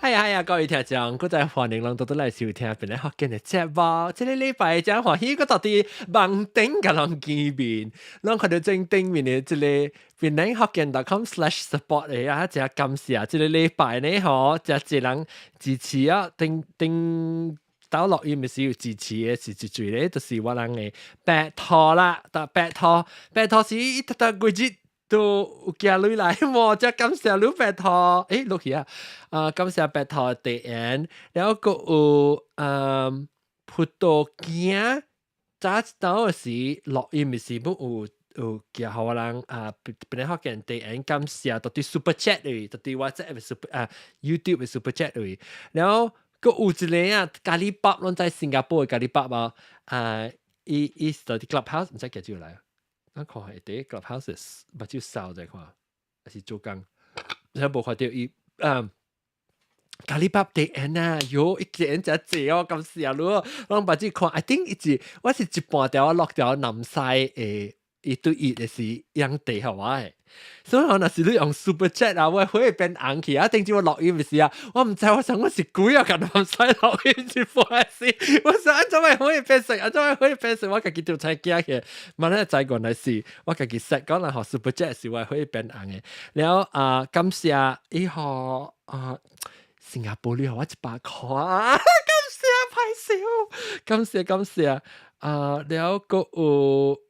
係啊係啊，各位聽眾，閣再歡迎攏倒轉來收聽檳榔福建的節目。這个禮拜真歡喜，閣到佇網頂共人見面，攏看著正頂面的這个檳榔福建 .com/support 的啊，真感謝。這个禮拜呢，吼，真濟人支持啊，頂頂到錄音的時有支持的是一隊咧，就是我人的白兔啦，但白兔白兔是伊逐逐月日都有寄鐳來，無真感謝你白兔，欸落去啊！啊，感謝白兔地緣，然後閣有葡萄乾，早一晝時錄音的時，本有有寄予我人啊，檳榔福建地緣感謝，到佇 Super Chat 位，到佇 WhatsApp 的 Super 啊 YouTube 的 Super Chat 位，然後閣有一個啊咖喱包，攏在新加坡的咖喱包啊，啊，伊伊是佇 Clubhouse，毋知寄入來。我看下佇 Clubhouse 目睭掃者看，還是做工，我無看著伊嗯。咖喱包地緣啊，喲，伊地緣真濟哦，感謝你哦，攏目睭看，I think 伊是我是一半條落條南西的，伊對伊就是用地予我的。所以我若是你用 Super Chat 啊，我會變紅去啊！頂次我錄音時啊，我毋知我想我是鬼啊，共南西錄音是半死，我想按怎會會變色，按怎會會變色，我家己就才驚去，慢慢知原來是我家己 set 講人予 Super Chat 是我會變紅的。然後啊，感謝伊予啊，新加坡你予我100塊，感謝歹勢，感謝感謝啊！然後閣有。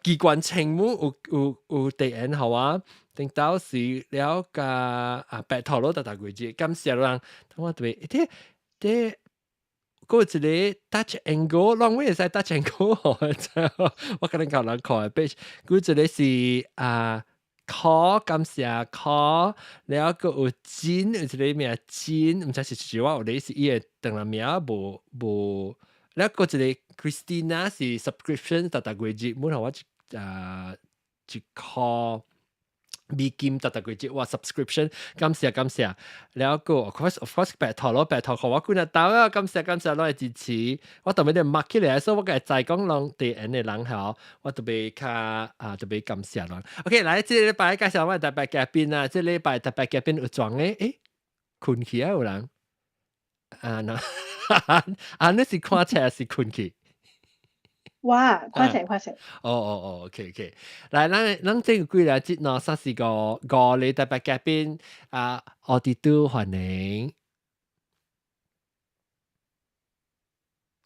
機關槍姆有有有地緣予我，頂到時了共啊白頭佬逐逐月日，感謝人，我特別，這這閣有一個 Touch and Go，攏會使 Touch and Go 我可能教人看的 page，閣有一個是啊考感謝考，了閣有金，有一个名金，毋知是是我有咧是伊的長人名無無，了閣一個 Christina 是 subscription 逐逐月日，每予我一啊1塊美金逐逐月日，哇 subscription 感謝感謝，了閣 of course 白頭咯，白頭予我幾若刀啊，感謝感謝攏會支持，我特別咧 mark 起來，所以我會知講攏佇緣的人吼，我特別較啊特別感謝人。OK，來，這個禮拜介紹我特別嘉賓啊，這個禮拜特別嘉賓有裝的，欸，睏去啊有人，啊那啊你是看冊還是睏去？哇，看冊看冊。哦哦哦，OK OK，來，咱咱這個幾日節喏，三四個五個特別嘉賓啊，奧迪都歡迎。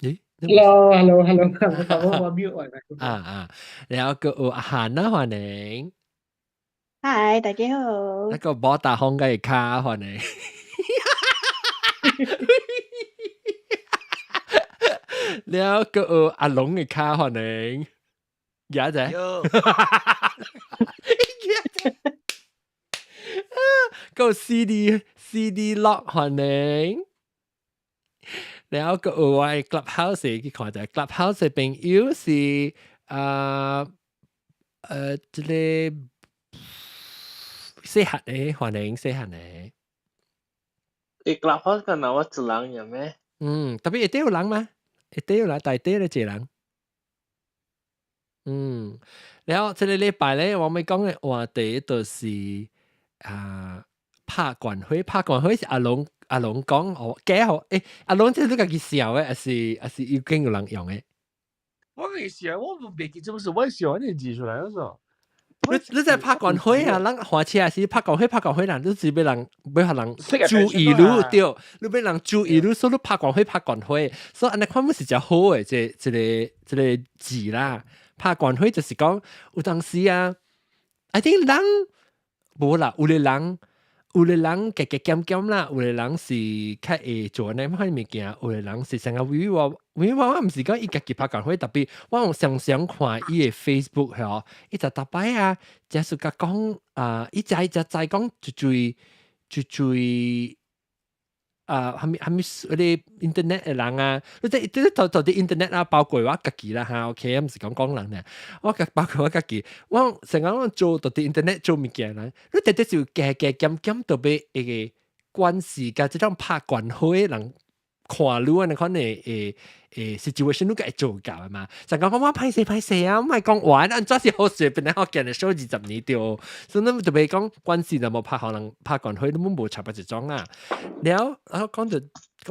咦？Hello，Hello，Hello，我 mute 我。啊啊，然後閣有阿韓啊，歡迎。嗨，大家好。那個摩打風嘅卡歡迎。了閣有阿龍嘅卡歡迎，牙仔。仔。閣有 CD CD lock 歡迎。了閣有我 Clubhouse 去看者 Clubhouse 的朋友是啊這个細漢的歡迎細漢的。欸，Clubhouse 敢若我一人爾咩？嗯，特別會底有人嗎？會底有人，大底咧一人。嗯，然後這个禮拜咧，我欲講的話題就是啊，拍關會，拍關會是阿龍阿龍講哦，假好，欸，阿龍這是你家己想的，還是還是已經有人用的？我家己想，我袂記這不是我想，你字出來嗰時。你你在拍關會啊？人駛車是拍關會，拍關會人，你是欲人欲予人注意你對，你欲人注意你，所以你拍關會拍關會，所以按呢看毋是誠好的，這這个這个字啦。拍關會就是講有當時啊，I think 人無啦，有的人有的人加加減減啦，有的人是較會做按呢款物件，有的人是成個微我微我我毋是講伊家己拍關會，特別我有常常看伊的 Facebook 吼，伊就逐擺啊，假使甲講啊，伊才伊才知講一堆一堆啊，啥物啥物嗰啲 internet 的人啊，你即你到到啲 internet 啊，包括我家己啦哈，OK，毋是講講人呢，我家包括我家己，我成日我做到啲 internet 做物件啦，你直直就加加減減特別一個關係佮這種拍關會人看你按呢款的 situation 你會做到嘛？就講講我歹勢歹勢啊，唔係講話，按怎是好勢，本來福建的 show 20年對，所以咱特別講關係就無拍可能拍關會都無差不一種啊。了，啊講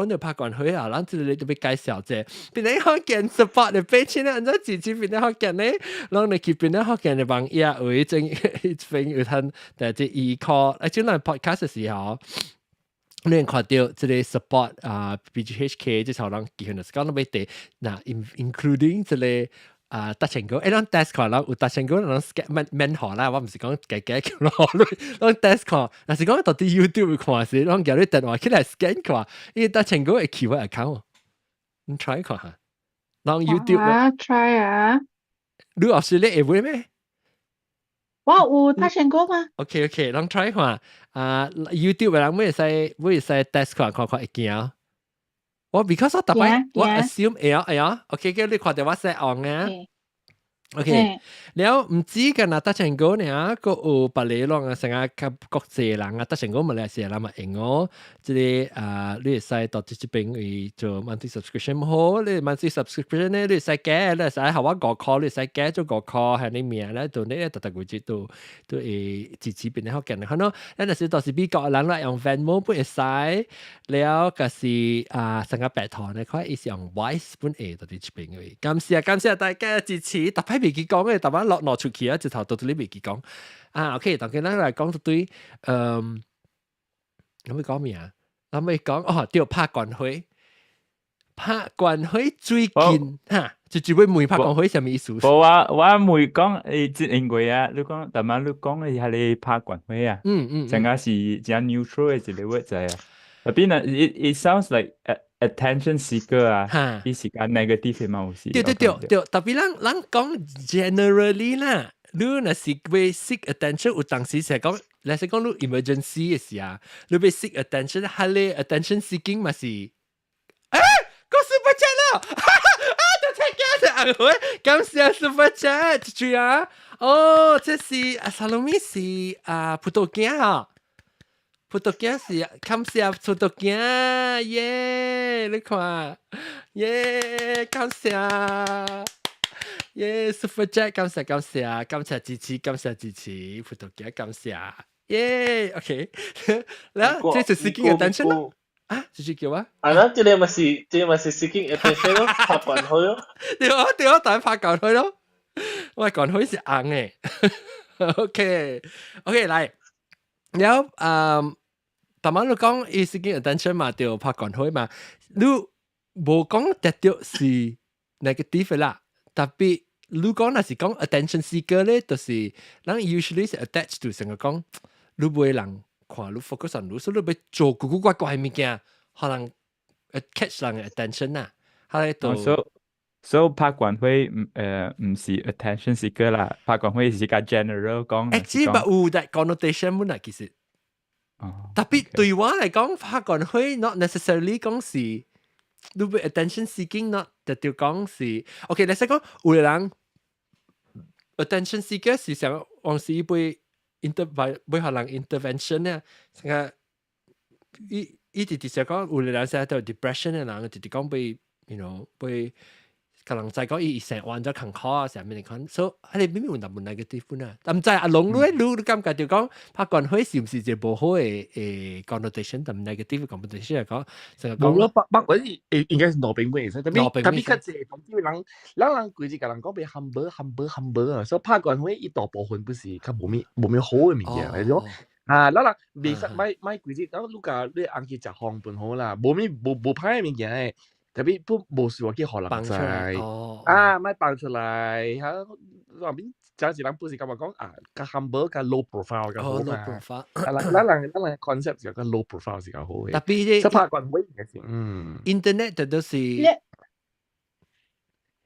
到拍關會啊，咱這裡特別介紹者，檳城福建 support 的8000按怎支持檳城福建咧？攏會去檳城福建的網頁有一種一份有通，但這依靠，啊，這咱 podcast 的時候。你看到這個 support 啊，BGHK 這頭人結婚就是講到尾那 including 這個啊，達成哥，咱 test 看，人有達成哥，人 scan 免免學啦，我毋是講加加叫落去，咱 test 看，若是講到底 YouTube 看時，咱叫你電話起來 scan 看，伊達成哥會起我 account，你 try 看下，咱 YouTube 啊，try 啊，你後時你會會咩？我有達成哥嗎？OK OK，咱 try 看啊，YouTube 人會使 test 看看看會驚。我 because 我逐擺我 assume 會啊會啊，OK，叫你看到我 set on 啊。OK，了毋止干那達成哥爾，閣有別个攏啊，成個較國際人啊，達成哥馬來西亞人嘛用哦。這個啊，你會使到這邊位做 monthly subscription 好，你 monthly subscription 咧，你會使加，你會使予我5箍，你會使加做5箍，係你名咧，到你逐逐個月都會支持變得好勁。可能咱若是到時美國人啦，用 Venmo 本會使，了就是啊，成個白糖咧，看伊是用 Wise 本會到佇這邊位。感謝感謝大家支持，逐擺袂記講嘅，逐擺落落出去啊，一頭到底袂記講。啊，OK，當今咱來講對，嗯，咱欲講咩啊？咱欲講哦，對，拍關會，拍關會最近哈，就會問拍關會啥物意思？無我問講誒，因為啊，你講逐擺你講的係你拍關會啊，成個是真 neutral 的一個 word 在啊。特別呢，it sounds like attention seeker 啊，伊是較 negative 嘛有時。對對對對，特別咱講 generally 啦，你若是欲 seek attention，有當時是講，若是講你 emergency 的時啊，你欲 seek attention，係你 attention seeking 嘛是，欸，個 super chat 了，啊，就聽見阿會，感謝 super chat，注啊，哦，這是啊，薩魯米是啊，葡萄鏡啊。葡萄鏡是感謝葡萄鏡，耶！你看，耶！感謝，耶！Super Chat，感謝感謝，感謝支持，感謝支持，葡萄鏡感謝，耶！OK，然後這是 seeking attention 咯，啊，這是叫啊？啊，那這個嘛是，這個嘛是 seeking attention 咯，拍關會咯。對啊對啊，但係拍關會咯，我關會是紅的。OK OK，來。然後，嗯，逐擺你講伊 seeking attention 嘛，對，拍關會嘛，你無講特著是 negative 啦，特別你講若是講 attention seeker 咧，就是咱 usually 是 attach to 成個講，你袂人看你 focus on 你，所以你欲做古古怪怪物件，可能 catch 人的 attention 啊，佢喺度。 So 拍關會毋是 attention seeker 啦，拍關會是較 general 講。 Actually，有 that connotation 本來其實。哦。特別對我嚟講，拍關會 not necessarily 講是你欲 attention seeking not 特著講是，OK，你使講有個人 attention seeker 是想往時欲 inter 欲予人 intervention 咧，成個伊直直想講有個人成日都 depression 的人，直直講欲，欲可能再講伊生活咗艱苦啊，啥物嚟講，所以彼個明明有淡薄 negative 本啊，但毋知阿龍你感覺就講拍關會是毋是一個無好的connotation，但 negative connotation 嚟講，成個無咯，拍拍關會應該是兩邊會使，特別特別較濟，因為人規日共人講欲 humble humble humble 啊，所以拍關會伊大部分不是較無物好的物件嚟種。啊，咱人袂使莫莫規日，然後你共你翁去食飯飯好啦，無物無歹的物件的。特別不無需要去予人知，啊，莫放出來，嚇，外面真是人不是感覺講啊，較 humble 較 low profile 較好嘛。 low profile。啊，咱人 concept 是較 low profile 是較好的。特別這拍關會應該是，嗯。 Internet 就都是。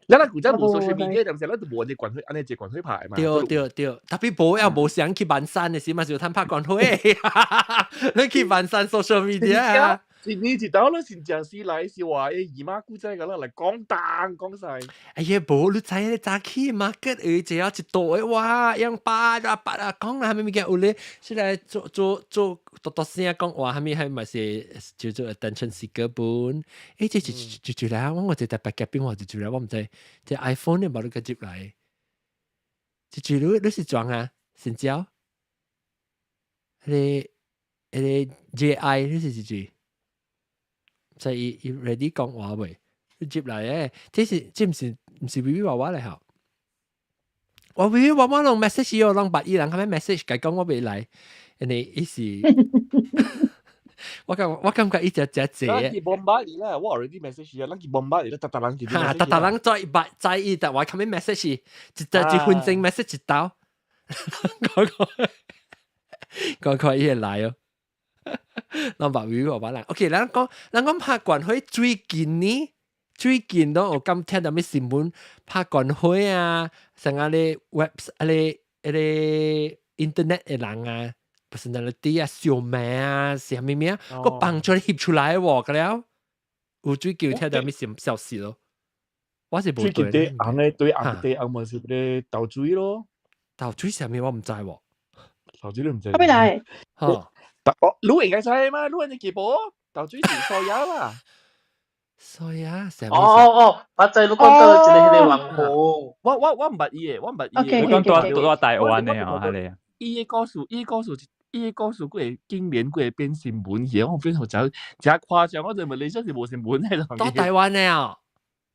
咱人古早無 social media，但是咱就無這關會，按呢這關會拍嘛。對對對，特別無要無想去萬山的時，嘛是有通拍關會。你去萬山 social media。一年一道你真正是來是話，姨媽姑仔個啦來講單講晒。哎呀，無你知你早起 market 有一一袋哇，用八啊八啊講啦，啥物物件有咧，是來做做做哆哆聲講話，啥物係咪是叫做 attention seeker 本？欸，這就就就來，我這台白夾邊我就就來，我毋知這 iPhone 你無你個接來，就就你你是裝啊？成交？彼個彼個 JI 你是幾句？所以伊 ready 講話未？你接來誒，這是這毋是毋是微微娃娃嚟吼？我微微娃娃攏 message 我，攏捌伊人較咩 message，共講我袂來，因為伊是我感覺伊只只濟。咱去 bombard 伊啦，我 already message 啊，咱去 bombard 伊啦，逐逐人去。哈，逐逐人再捌在意，但我較咩 message 一一分鐘 message 一刀，講講講看伊會來哦。咱捌微微娃娃人，OK，咱講咱講拍懸火最近呢，最近都有敢聽到咩新聞拍懸火啊，像啊咧 web 啊咧啊咧 internet 的人啊，personality 啊，小命啊，是啥物物啊，個放出來翕出來喎，個了，有最近有聽到咩消消息咯？我是無最近對紅的對紅對紅咪是咧投水咯，投水啥物我毋知喎，投水你毋知？後尾來，吼。哦，你應該知嘛？你應該記無？投水是蘇亞啦，蘇亞，哦哦哦，我知你講到一個彼個網紅，我毋捌伊的，我毋捌伊的。你講住住台灣的哦，係你啊？伊的故事，伊的故事，伊的故事，佢會竟然佢會變新聞去，我變做真真誇張，我就問你，這是無新聞的。到台灣的哦？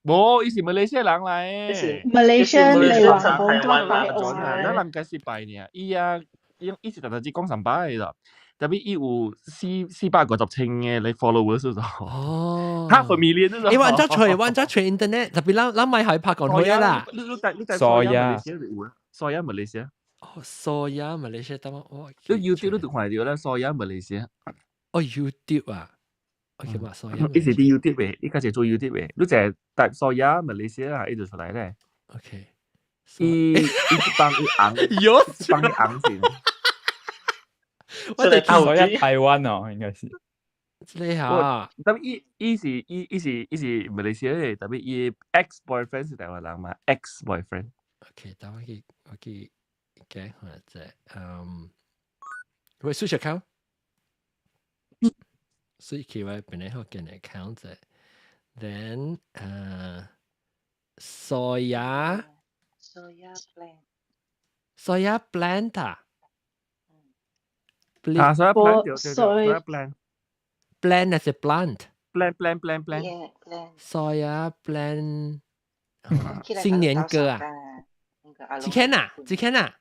無，伊是馬來西亞人來的。馬來西亞的網紅住台灣。咱人該失敗呢，伊啊，伊伊是逐逐只講上擺的。特別伊有450千个你 followers 咗。哦， half a million 咗。欸，我按怎揣，我按怎揣 internet，特別咱咱咪係拍講開啦。你你你你蘇亞，蘇亞馬來西亞。哦，蘇亞馬來西亞，等我。你 YouTube 你就看到啦，蘇亞馬來西亞。哦，YouTube 啊，OK 嘛，蘇亞。伊是佇 YouTube 的，伊開始做 YouTube 的，你淨係打蘇亞馬來西亞，伊就出來咧。 OK。伊伊幫伊紅，有幫伊紅先。我哋蘇亞台灣哦，應該是。你好，特別伊伊是伊伊是伊是馬來西亞的，特別伊 ex boyfriend 是台灣人嘛，ex boyfriend。 OK，等我去我去講下者，嗯，喂，switch account，switch 去我本來好見 account 者，then soya soya plant soya plant 啊。啊，soya plant 對對對，soya plant。 plant 還是 plant？ plant plant plant plant。 Yeah, plant。 soya plant。新年歌啊！這間啊，這間啊。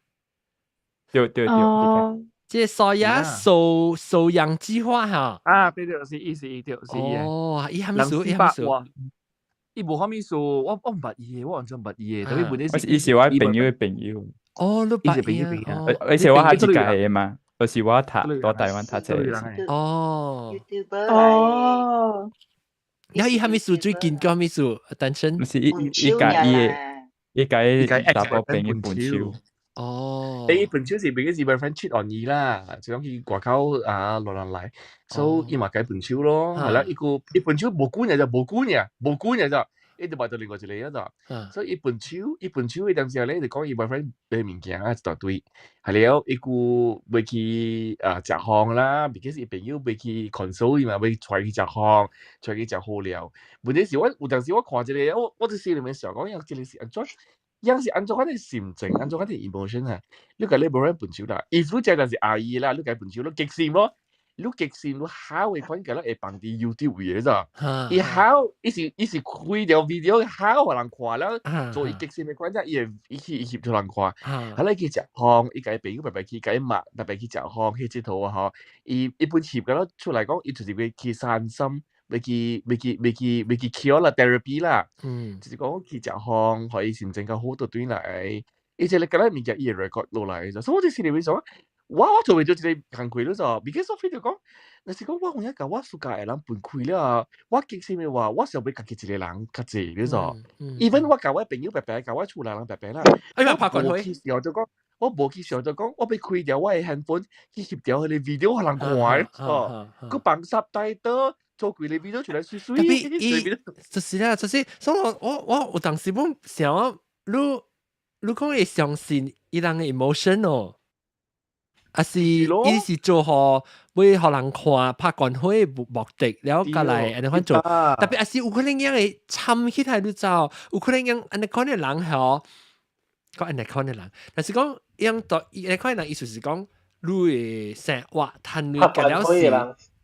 對對對，哦，這 soya 收收養計劃哈。啊，對對，是伊是伊對，是伊。哦，伊蝦米數？伊蝦米數？伊無蝦米數，我我毋捌伊的，我完全毋捌伊的。特別問題是，伊是我朋友的朋友。哦，你伊是朋友朋友。而且我係一屆的嘛。就是我讀到台灣讀冊。哦。哦。然後伊蝦米數最近叫蝦米數？單身？毋是伊伊共伊的，伊共伊查某朋友分手。哦。伊分手是because 伊 boyfriend cheat on 伊啦，就講伊外口啊亂亂來，所以伊嘛共分手咯。係啦，伊個伊分手無久爾就無久爾，無久爾就。伊就買到另外一個啊，就，所以伊分手，伊分手迄陣時候咧，就講伊 boyfriend 買物件啊一大堆，係了，伊閣欲去啊食飯啦，because 伊朋友欲去 console 伊嘛，欲帶去食飯，帶去食好料。問題是我有陣時我看這個，我我佇心裡面想講，樣這個是按怎，樣是按怎款的心情，按怎款的 emotion 啊？你共你 boyfriend 分手啦，if 你這陣是阿姨啦，你共分手，你激心無？你激心，你好的款個，你會放佇 YouTube 的咋？伊好，伊是伊是開條 video 好，予人看了，做伊激心的款，則伊會伊去伊翕予人看。啊，你去食飯，伊共伊朋友白白去，共伊媽白白去食飯去𨑨迌啊吼。伊伊本翕個了出來講，伊就是欲去散心，欲去欲去欲去欲去 cure 啦，therapy 啦。就是講去食飯，予伊心情較好，就轉來。伊這個敢若物件，伊會 record 落來，所以我就心裡面想。我我做袂到這個工課了就，because 我 feel 就講，若是講我有影共我暑假的人分開了，我激心的話，我想欲家己一個人較濟了就。even 我共我朋友白白，共我厝內人白白啦。哎呀，拍滾去想就講，我無去想就講，我欲開掉我的 handphone 去翕掉彼個 video 予人看哦，閣放 subtitle。做幾個 video 出來水水。特別伊就是啦，就是所以我有當時本想，你講會相信伊人嘅 emotion 哦，還是伊是做予欲予人看拍懸火目的，了過來按呢款做，特別還是有可能樣會參起來你走，有可能樣按呢款嘅人吼，講按呢款嘅人，但是講樣對按呢款人意思是講你嘅生活趁鐳個了是，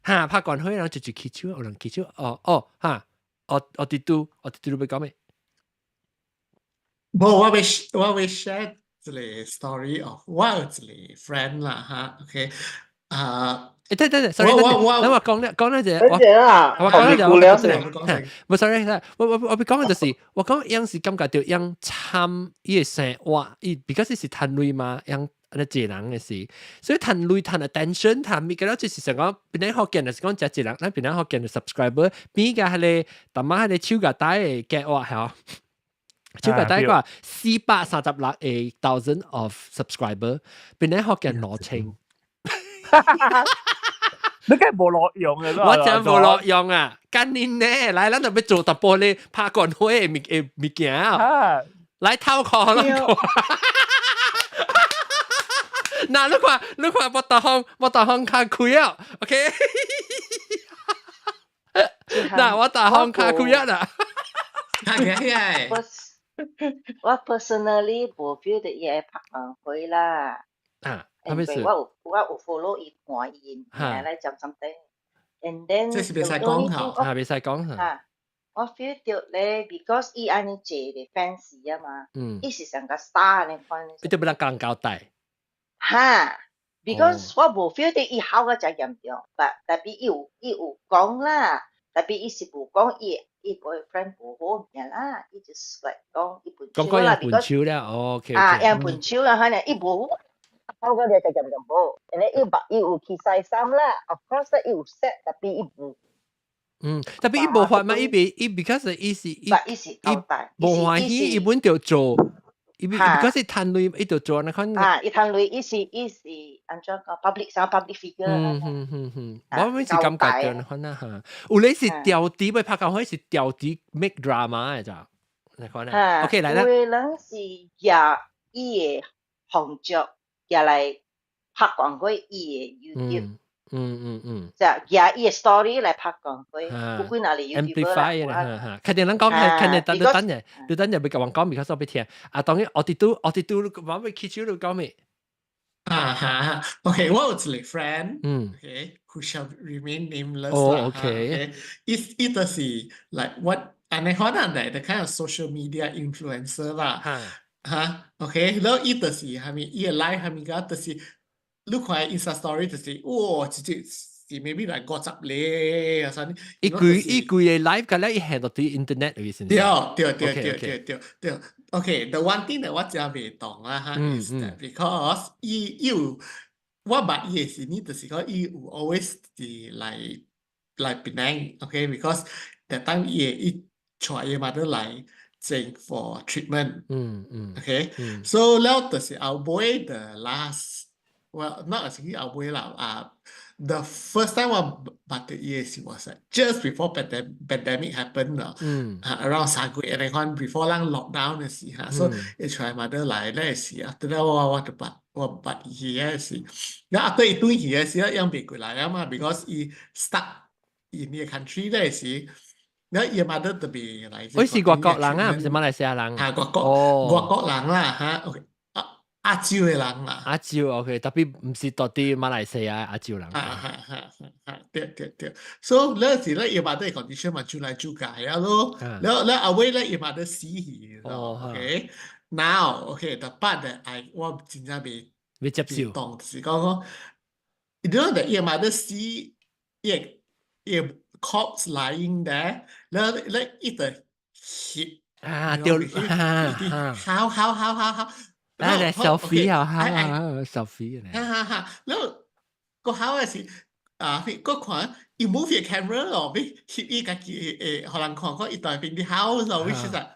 哈拍懸火人就起手，有人起手，哦哦哈，哦弟嘟，哦弟嘟你欲講咩？無，我欲 share 一個 story of 我有一個 friend 啦哈，OK 啊，誒，等等等，sorry，我我等我講咧講咧者，我我講咧就我，無 sorry，我欲講嘅就是，我講樣是感覺到樣參伊嘅生活，伊 because 是趁鐳嘛，樣按呢濟人嘅事，所以趁鐳趁 attention，趁物個了就是想講，檳城福建就是講誠濟人，咱檳城福建嘅 subscriber，比較彼個淡仔彼個手夾帶嘅計劃嚇。手夾帶個436個 thousand of subscriber，檳城福建2000。你梗係無路用嘅，我真無路用啊！今年呢，來咱就欲做淡薄咧拍懸火的物件啊！來偷看咱看。嗱，你看，你看，我大風較開啊，OK？嗱，我大風較開啊啦。係係。我 personally 無 feel 到伊會拍懸火啦。啊，啥物事？我有 follow 伊看伊影片來講 something，and then 這是袂使講吼，啊，袂使講嚇。我 feel 到咧，because 伊按呢濟個 fans 啊嘛，伊是像個 star 按呢款。伊都欲人共交代。哈，because 我無 feel 到伊好個誠嚴重，but 特別伊有講啦，特別伊是無講伊 boyfriend 無好物啦，伊就是 like 講伊分手啦，講講分手了，OK。啊，伊分手啦，可能伊無。好個你就嚴重無，然後伊捌伊有去洗衫啦，of course 伊有 set，特別伊無。嗯，特別伊無法嘛，伊袂伊 because 伊是伊伊是伊無歡喜，伊本就做，伊 because 是趁鐳，伊就做那款。啊，伊趁鐳，伊是按怎講 public 啥 public figure。嗯嗯嗯嗯，我每次感覺到那款啊嚇，有咧是調底欲拍懸火是調底 make drama 的咋，那款啊。OK 來啦。有的人是舉伊的紅著。舉來拍懸火伊的 YouTube，就舉伊的 story 來拍懸火，不管哪裡 amplify 啦，哈，肯定人講，肯定等等等你等陣欲共阮講，because 我欲聽。啊，當然我佇拄，我欲起手你講咩？啊哈，OK，我有一個 friend，OK，who shall remain nameless 啦伊伊就是 like what 按呢可能係 the kind of social media influencer 啦。哈，OK，然後伊就是蝦米，伊個 live 蝦米個，就是你看 Insta story 就是，哇，直接是 maybe 來50個啊啥物。伊規個 live 個咧，伊下到佇 internet 裡先。對對對對對對對，OK，the one thing that 我真袂懂啊哈，is that because 伊有我捌伊的時，你就是講伊有 always 是來檳城，OK，because that time 伊會伊帶伊媽媽來。整 for treatment。OK，so 了就是後尾 the last well not 是後尾啦啊，the first time 我捌到伊的時 was like just before pandemic happen 咯，啊 around 3個月按呢款 before 咱 lockdown 的時哈，所以伊帶 mother 來咧時，after that 我就捌我捌伊的時，然後 after 伊轉去的時，伊袂過來啊嘛，because 伊 stuck in 呢個 country 咧時。然後伊 mother 特別來。我是外國人啊，毋是馬來西亞人。啊，外國人啦，嚇，OK，亞洲的人啦。亞洲 OK，特別毋是佇佇馬來西亞亞洲人。啊哈哈哈，對對對，所以嗰時咧，伊 mother condition 嘛，愈來愈壞啊咯，然後咧後尾咧，伊 mother 死去，OK，now OK，the part that I 我真正袂袂接受，當就是講講，你知道伊 mother 死，伊 corpse lying there，然後咧伊就翕啊，對，哈好好好好好，來來 selfie 啊，哈 selfie 哈哈哈，然後個好嘅是啊，個看伊 move 個 camera 咯，欲翕伊家己會予人看看伊蹛邊佇好咯，which is like，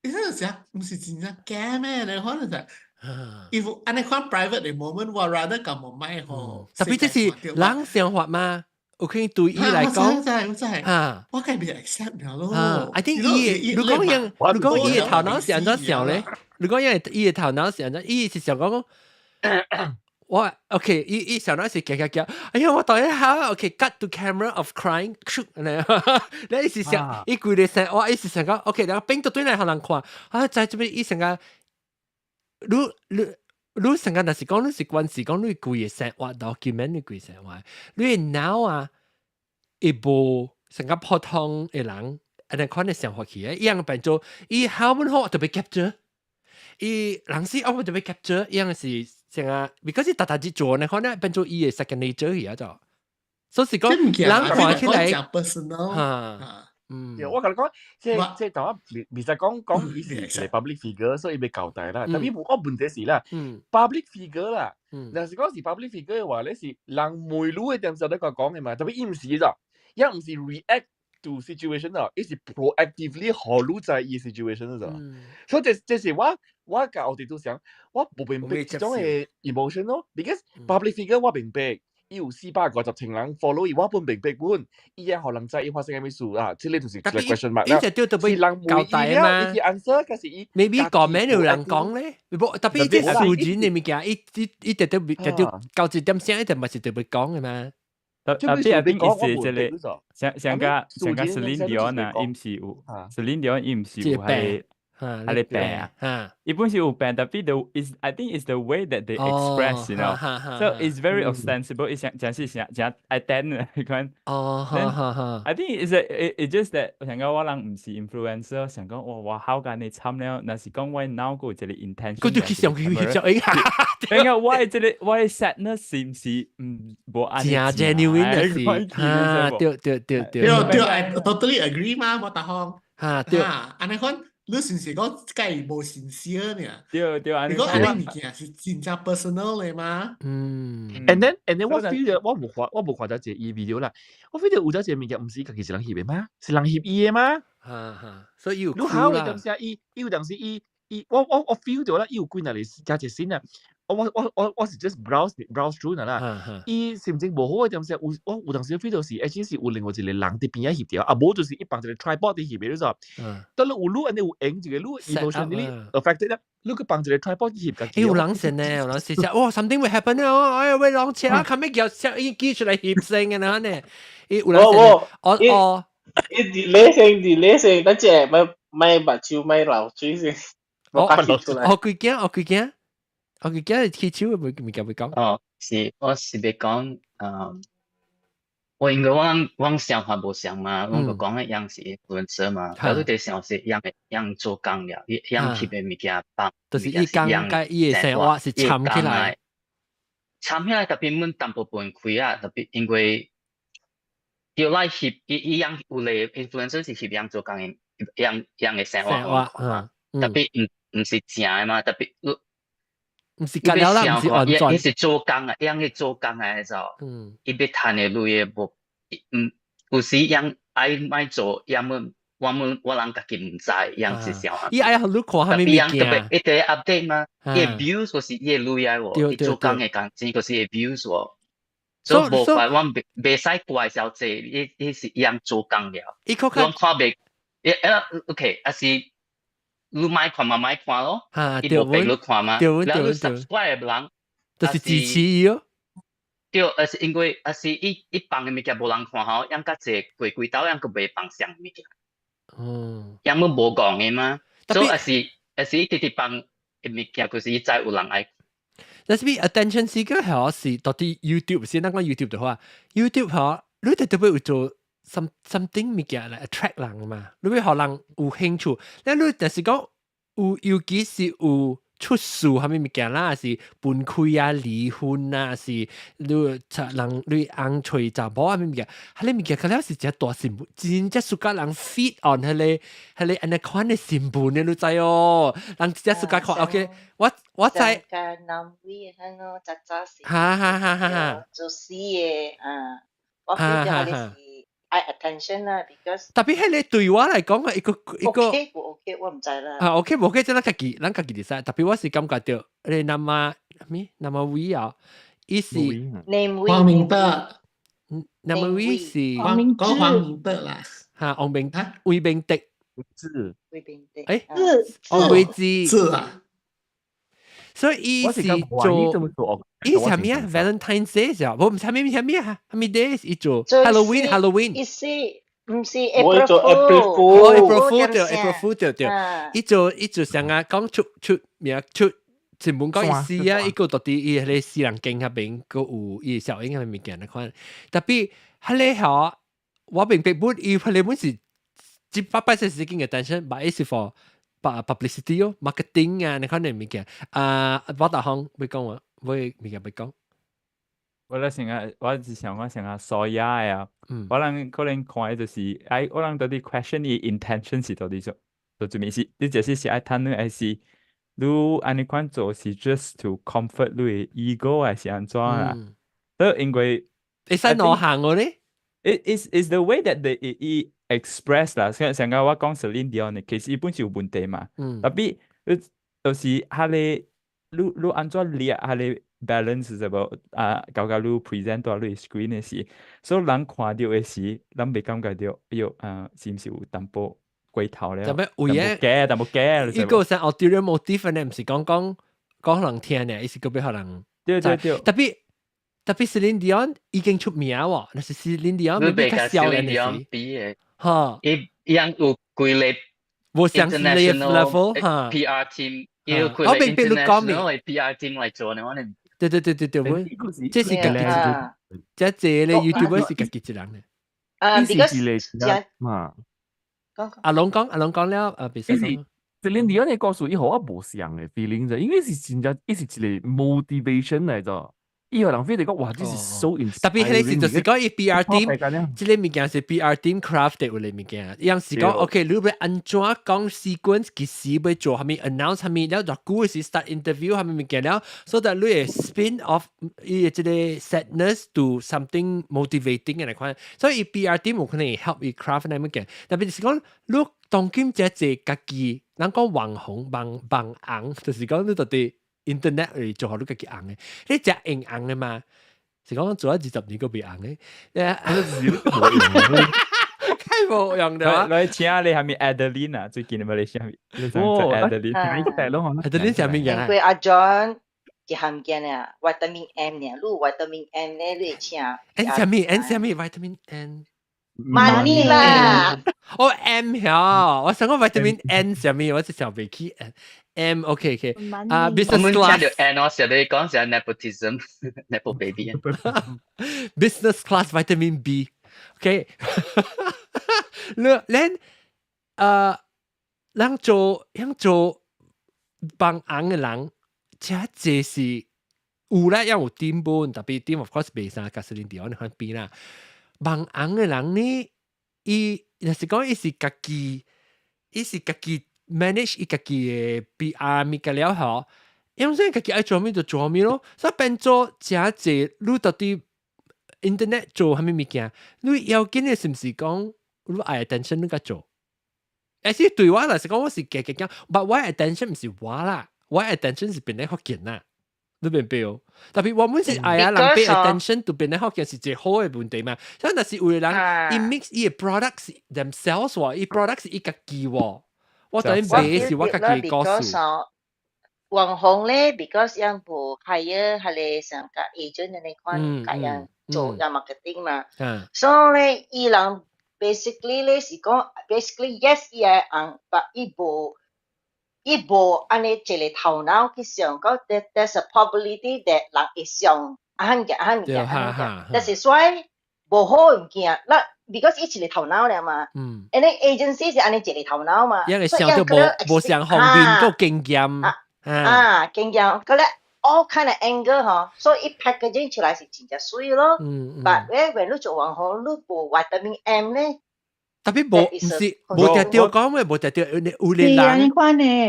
你這個時毋是真正假咩？你可能就 if 按呢款 private 的 moment，我 rather 共無莫予。特別這是人想法嘛。有可能對伊來講，我知，嚇，我梗係 accept 了咯。 I think 伊，如果用，如果伊的頭腦是按怎想咧？如果伊的頭腦是按怎？伊是想講，我 OK，伊想腦是夾夾夾，哎呀，我等一下，OK，cut to camera of crying，你伊是想，伊規個想，我伊是想講，OK，然後變到對來予人看，啊，在這邊伊想講，你成個若是講你是關係講你規个生活 document 你規生活，你腦啊，會無成個普通的人，按呢款的想法去，伊樣變做伊好本好特別 capture，伊人是我特別 capture，伊樣是成個，because 伊逐逐日做呢，可能變做伊的 second nature 去啊就，所以是講人看起來，嚇。嗯，我共你講，這頭仔未未使講講伊是一個 public figure，所以欲交代啦。但係我問題是啦，public figure 啦，若是講是 public figure 的話咧，是人問你的點時咧個講的嘛。但係伊毋是咋，伊毋是 react to situation 啊，伊是 proactively 予你知伊 situation 咋。所以這是我共我哋都想，我無明白這種的 emotion 咯，because public figure 我明白。伊有450千人 follow 伊，我本明白本，伊會予人知伊發生啥物事啊？這個就是 question mark 啦。伊就對特別交代啊嘛。伊 answer，可是伊 maybe 講咩有人講咧，特別啲數字你物件，伊伊伊特別特別交一點聲，一定唔是特別講嘅嘛。特別阿邊意思這個，像個 Celine Dion 啊，伊毋是有 Celine Dion 伊毋是有係係病啊，伊本是有病，但係 the is I think it's the way that they express，so it's very ostensible，伊想講是想講愛等嘅，你看。I think it's it just that 想講我人毋是 influencer，想講哇我好間你慘了，若是講我腦閣有一個 intention，佢就去上去去上，應該我的這個我的 sadness 是毋是毋無按呢真 genuine 的是，啊對對對對，對對，I totally agree 嘛，無大方。嚇對，按呢款。你是毋是講計無信息爾？對對，你講按呢物件是真正 personal 的嗎？嗯。 And then 我 feel 到我無看到一個伊 video 啦，我 feel 到有咗一個物件毋是家己一人翕的嗎？是人翕伊的嗎？哈哈，所以有你好的當時伊伊有當時伊伊我 feel 到啦，伊有幾若嚟加一先啊！我是 just browse through 啦，伊心情無好的當時有我有當時 feel 到是，而且是有另外一個人佇邊仔翕著，啊無就是伊放一個 tripod 佇翕的，你知？當你有你按呢有用一個你 emotionally affected 啦，你去放一個 tripod 翕家己。有人信呢，有人是講，哇，something will happen 哦，哎呀，喂，人車啊，後尾叫攝影機出來翕相嘅呢呢，伊有人信，我哦，伊 delay 先 delay 先，等陣咪咪目睭咪流水先，我我幾驚，我幾驚。我記得起手會物件會講。哦，是，我是欲講，我因為我想法無相嘛，我就講的樣是 influencer 嘛，啊，你佇想是樣樣做工了，樣翕的物件放，就是伊講佮伊的生活是摻起來，摻起來 tapi 阮淡薄分開啊，特別因為叫來翕伊伊樣有個 influencer 是翕樣做工的，樣樣的生活嘛，tapi 毋是正的嘛，特別你。毋是幹了啦，毋是完全。伊是做工啊，樣去做工啊，就，伊欲趁的鐳的無，有時樣愛欲做，樣們我們我人家己毋知，樣是啥。伊愛予你看啥物物件？特別一直 update 嘛，伊的 views 就是伊的鐳啊喎，伊做工的工錢就是伊的 views 喎。所以無怪我袂使怪小姐，伊伊是樣做工了。伊看看袂，OK，抑是。你莫看嘛，莫看咯，伊無逼你看嘛，然後你 subscribe 人，就是支持伊咯。對，而是因為而是伊伊放的物件無人看吼，樣較濟過幾兜樣閣袂放啥物件。樣物無講的嘛，所以抑是伊直直放的物件，就是伊知有人愛。但是 attention seeker 係是到底 YouTube 先，咱講 YouTube 的話，YouTube 嗬，你特別有做 something 物件來 attract 人嘛，你會予人有興趣。但你就是講有，尤其是有出事啥物物件啦，是分開啊、離婚啊，是你人你翁揣查某啥物物件，彼个物件可能是一大新聞，真正 suka 人 feed on 彼个按呢款的新聞的，你知哦？人真正 suka 看，OK，我知。南威彼個早早是。哈哈哈哈哈。做死的啊，我覺得彼個是愛 attention 啦，because 特別彼个對我來講一個一個 OK 無 OK 我毋知啦。啊 OK 無 OK，這咱家己咱家己會使。特別我是感覺到，你那麼咩那麼威啊，伊是黃黃明德，那麼位是黃明講黃明德啦，嚇，黃明魏明德，志，魏明德，黃偉志，是啊。所以伊是做，伊啥物啊？Valentine's Day 是啊，無毋啥物啥物啊？啥物 day 伊做 Halloween，Halloween。伊是毋是我做 April April 哦 Fool，，April Fool 對，April Fool 對對，伊做啥啊？講出出名出，前本講伊死啊！伊個到底伊迄個私人間彼邊閣有伊效應嘅物件那款，特別彼個吼，我明白本伊彼個本是一百擺時間嘅 attention，但是 for publicity 哦，marketing 啊，你看啲物件啊，我大方會講話，會物件會講。我咧成日，我是想講成日數嘢啊，我人可能看的就是，哎，我人到底 question 伊 intention 是到底做，做做咩事？你這是是愛趁你，還是你按呢款做是 just to comfort 你的 ego 還是按怎啊？都因為會使兩項個咧。 It is the way that they 伊 express 啦，像上個我講 Celine Dion 的，其實伊本是有問題嘛，特別你就是彼個你按怎掠彼個 balance 就無啊，搞到你 present 到你 screen 的時，所以人看著的時，人袂感覺著，哎喲啊，是毋是有淡薄過頭了？特別有影假，淡薄假。伊個是 ulterior motive 呢，毋是講講講人聽呢，伊是閣欲予人。對對對。特別 Celine Dion 已經出名喎，若是 Celine Dion 你比較少年的比的，哈，伊伊樣有幾個無相 level 哈 PR team，伊有幾個 international PR team 來做呢，我哋。對對對對對，我這是家己，這這咧 YouTuber 是家己一人咧。啊，because 嘛，阿龍講，阿龍講了，啊，別說。 Celine Dion 的故事，伊予我無相的 feeling 啫，因為是真正，伊是一個 motivation 來著。伊予人 feel 講哇，這是 so inspiring。特別彼個時就是講伊 PR team，這個物件是 PR team craft 的有個物件，伊樣是講 OK，你欲按怎講 sequence 幾時欲做啥物 announce 啥物，了偌久時 start interview 啥物物件了，所以你會 spin off 伊的這個 sadness to something motivating 的來看，所以伊 PR team 有可能 help 伊 craft 那物件，特別是講你當今這濟家己，人講網紅網網紅，就是講你到底 internet 嚟做予你家己紅的，你食用紅的嘛？是講做咗20年閣未紅的，太無用了。來請你係咪 Adeline 啊？最近咪你請你哦，Adeline， Adeline 啥物嘢？因為阿 John 一項件啊，vitamin M 呢，你有 vitamin M 咧，你會請。 N 啥物？N 啥物？vitamin N。 Money 啦。哦 M 曉，我想講 vitamin N 啥物，我是想袂起 N。M OK OK 啊，business class。我們聽到 N 我時你講是 nepotism，nepo baby。 Business class vitamin B。OK。你咱人做樣做幫紅的人，這這是有啦，有 team 本，特別 team of course 袂使佮 Celine Dion 款比啦。網紅的人呢，伊若是講伊是家己，伊是家己 manage 伊家己的 PR 物件了後，因為家己愛做啥物就做啥物咯，所以變做誠濟，你到底 internet 做啥物物件，你要緊的是毋是講你愛 attention 你較做？還是對我來講，我是家己講，但我 attention 毋是我啦，我 attention 是變來福建啦。你明白哦？特別我們是愛啊，人 pay attention 就變來福建是一個好的問題嘛。所以若是有的人，伊 mix 伊的 products themselves 喎，伊 products 是伊家己喎。我等於賣是我家己的故事。網紅咧，because 樣無 hire 彼個像個 agent 按呢款，共樣做樣 marketing 嘛。所以咧，伊人 basically 咧是講，basically yes 伊會紅，但伊無按呢一個頭腦去想講，there's a probability that 人會想按個按個按個，但是所以無好的物件，那 because 伊一個頭腦了嘛。and then agency 是按呢一個頭腦嘛。因為想到無無相方面個經驗。啊，經驗，佢咧 all kind of angle 嗬，所以 packaging 出來是真正媠咯。但咧，when 你做網紅，你無 vitamin M 咧。特別無，毋是無定著講嘅，無定著有個人，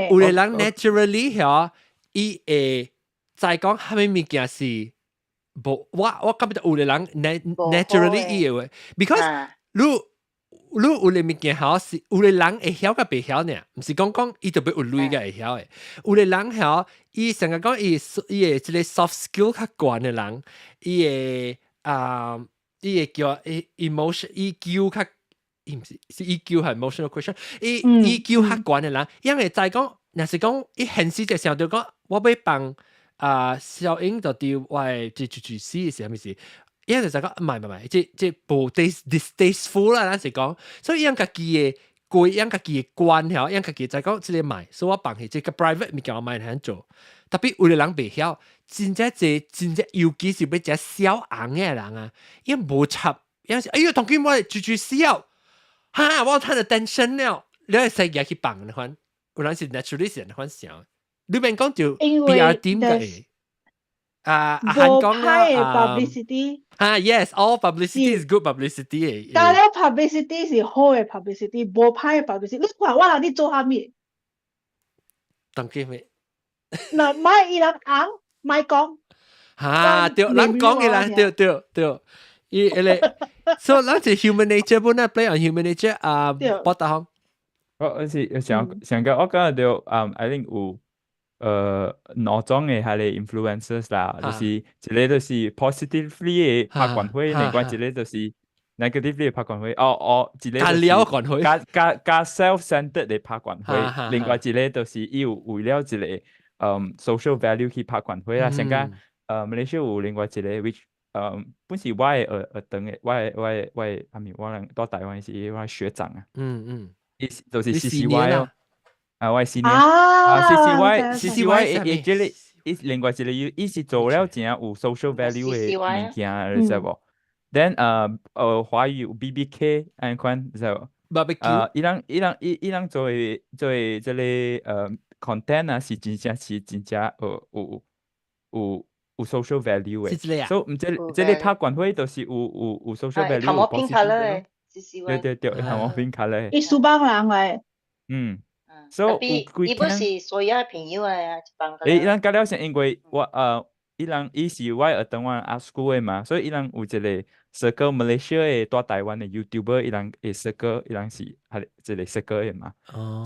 有個人 naturally 嗬，伊會知講啥物物件是無，我感覺有個人 naturally 伊會，because 你你有個物件吼是有個人會曉佮袂曉呢，毋是講講伊特別有鐳個會曉的。有個人曉，伊成日講伊伊的這個 soft skill 較懸的人，伊會啊。伊會叫 emotion EQ 較，伊毋是是 EQ 係 emotional quotient，伊 EQ 較懸的人，因為知講，若是講伊現實就想著講，我欲放啊小英就佇我的這就就死是啥物事？伊就就講唔係唔係，這這無 distasteful 啦，咱是講，所以伊家己的過，伊家己的關曉，伊家己知講這个賣，所以我放棄這個 private 物件我莫通做。特別有的人袂曉，真正濟真正尤其是欲食小紅的人啊，伊無插，伊是哎喲，當今我就就笑，哈，我趁 attention 了，你會使舉去放那款，有人是 naturally 是按呢款想，你免講就 PR team 嘅。啊，阿韓講啦，publicity 啊，yes，all publicity is good publicity。但係 publicity 是好的 publicity，無歹的 publicity。你看我人你做啥物？當今咩？嗱，莫伊人紅，莫講。哈，對，人講的啦，對對對，伊迄个，所以咱是 human nature 本來 play on human nature 啊，博大行。我是想想講，我感覺著，I think 有兩種的彼个 influencers 啦，就是一个就是 positively 的拍關會，另外一个就是 negatively 的拍關會。哦哦，一个加了關會，加加加 self-centered 的拍關會，另外一个就是伊有為了一个social value 去拍關會啦。像講馬來西亞有另外一个 which 本是我的學學堂的，我的I mean 我人蹛台灣時我的學長啊。伊就是 CCY 哦。啊，我是呢，啊，CCY CCY 伊這个伊另外一个伊伊是做了誠有 social value 的物件，你知無？Then 華語有 BBK 按款，知無？ Barbecue 伊人伊人伊伊人做的做的這个content 啊，是真正是真正有有 social value 的。是這个啊？所以毋這這个拍關會就是有 social value。頭毛 pink colour 的。對對對，頭毛 pink colour。伊蘇邦人來。嗯。所以有伊本是所有朋友啊，一幫。伊人甲了是因為我伊人伊是我學堂阮 art school 的嘛，所以伊人有一个 circle Malaysia 的蹛台灣的 YouTuber，伊人會 circle，伊人是係一個 circle 的嘛。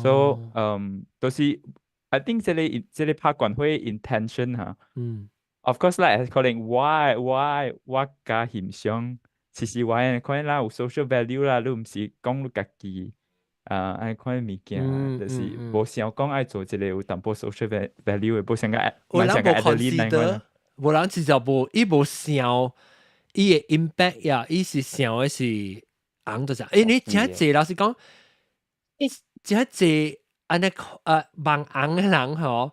所以都是 I think 這个這个拍關會 intention 哈。Of course 啦，可能我較欣賞，其實我可能啦有 social value 啦，你毋是講你家己。啊，按款物件，就是無想講愛做一个有淡薄 social value 的，無想講有人無 consider，無人直接無，伊無想伊的 impact 呀，伊是想的是紅就是，欸，你誠濟老實講，誠濟按呢網紅的人吼，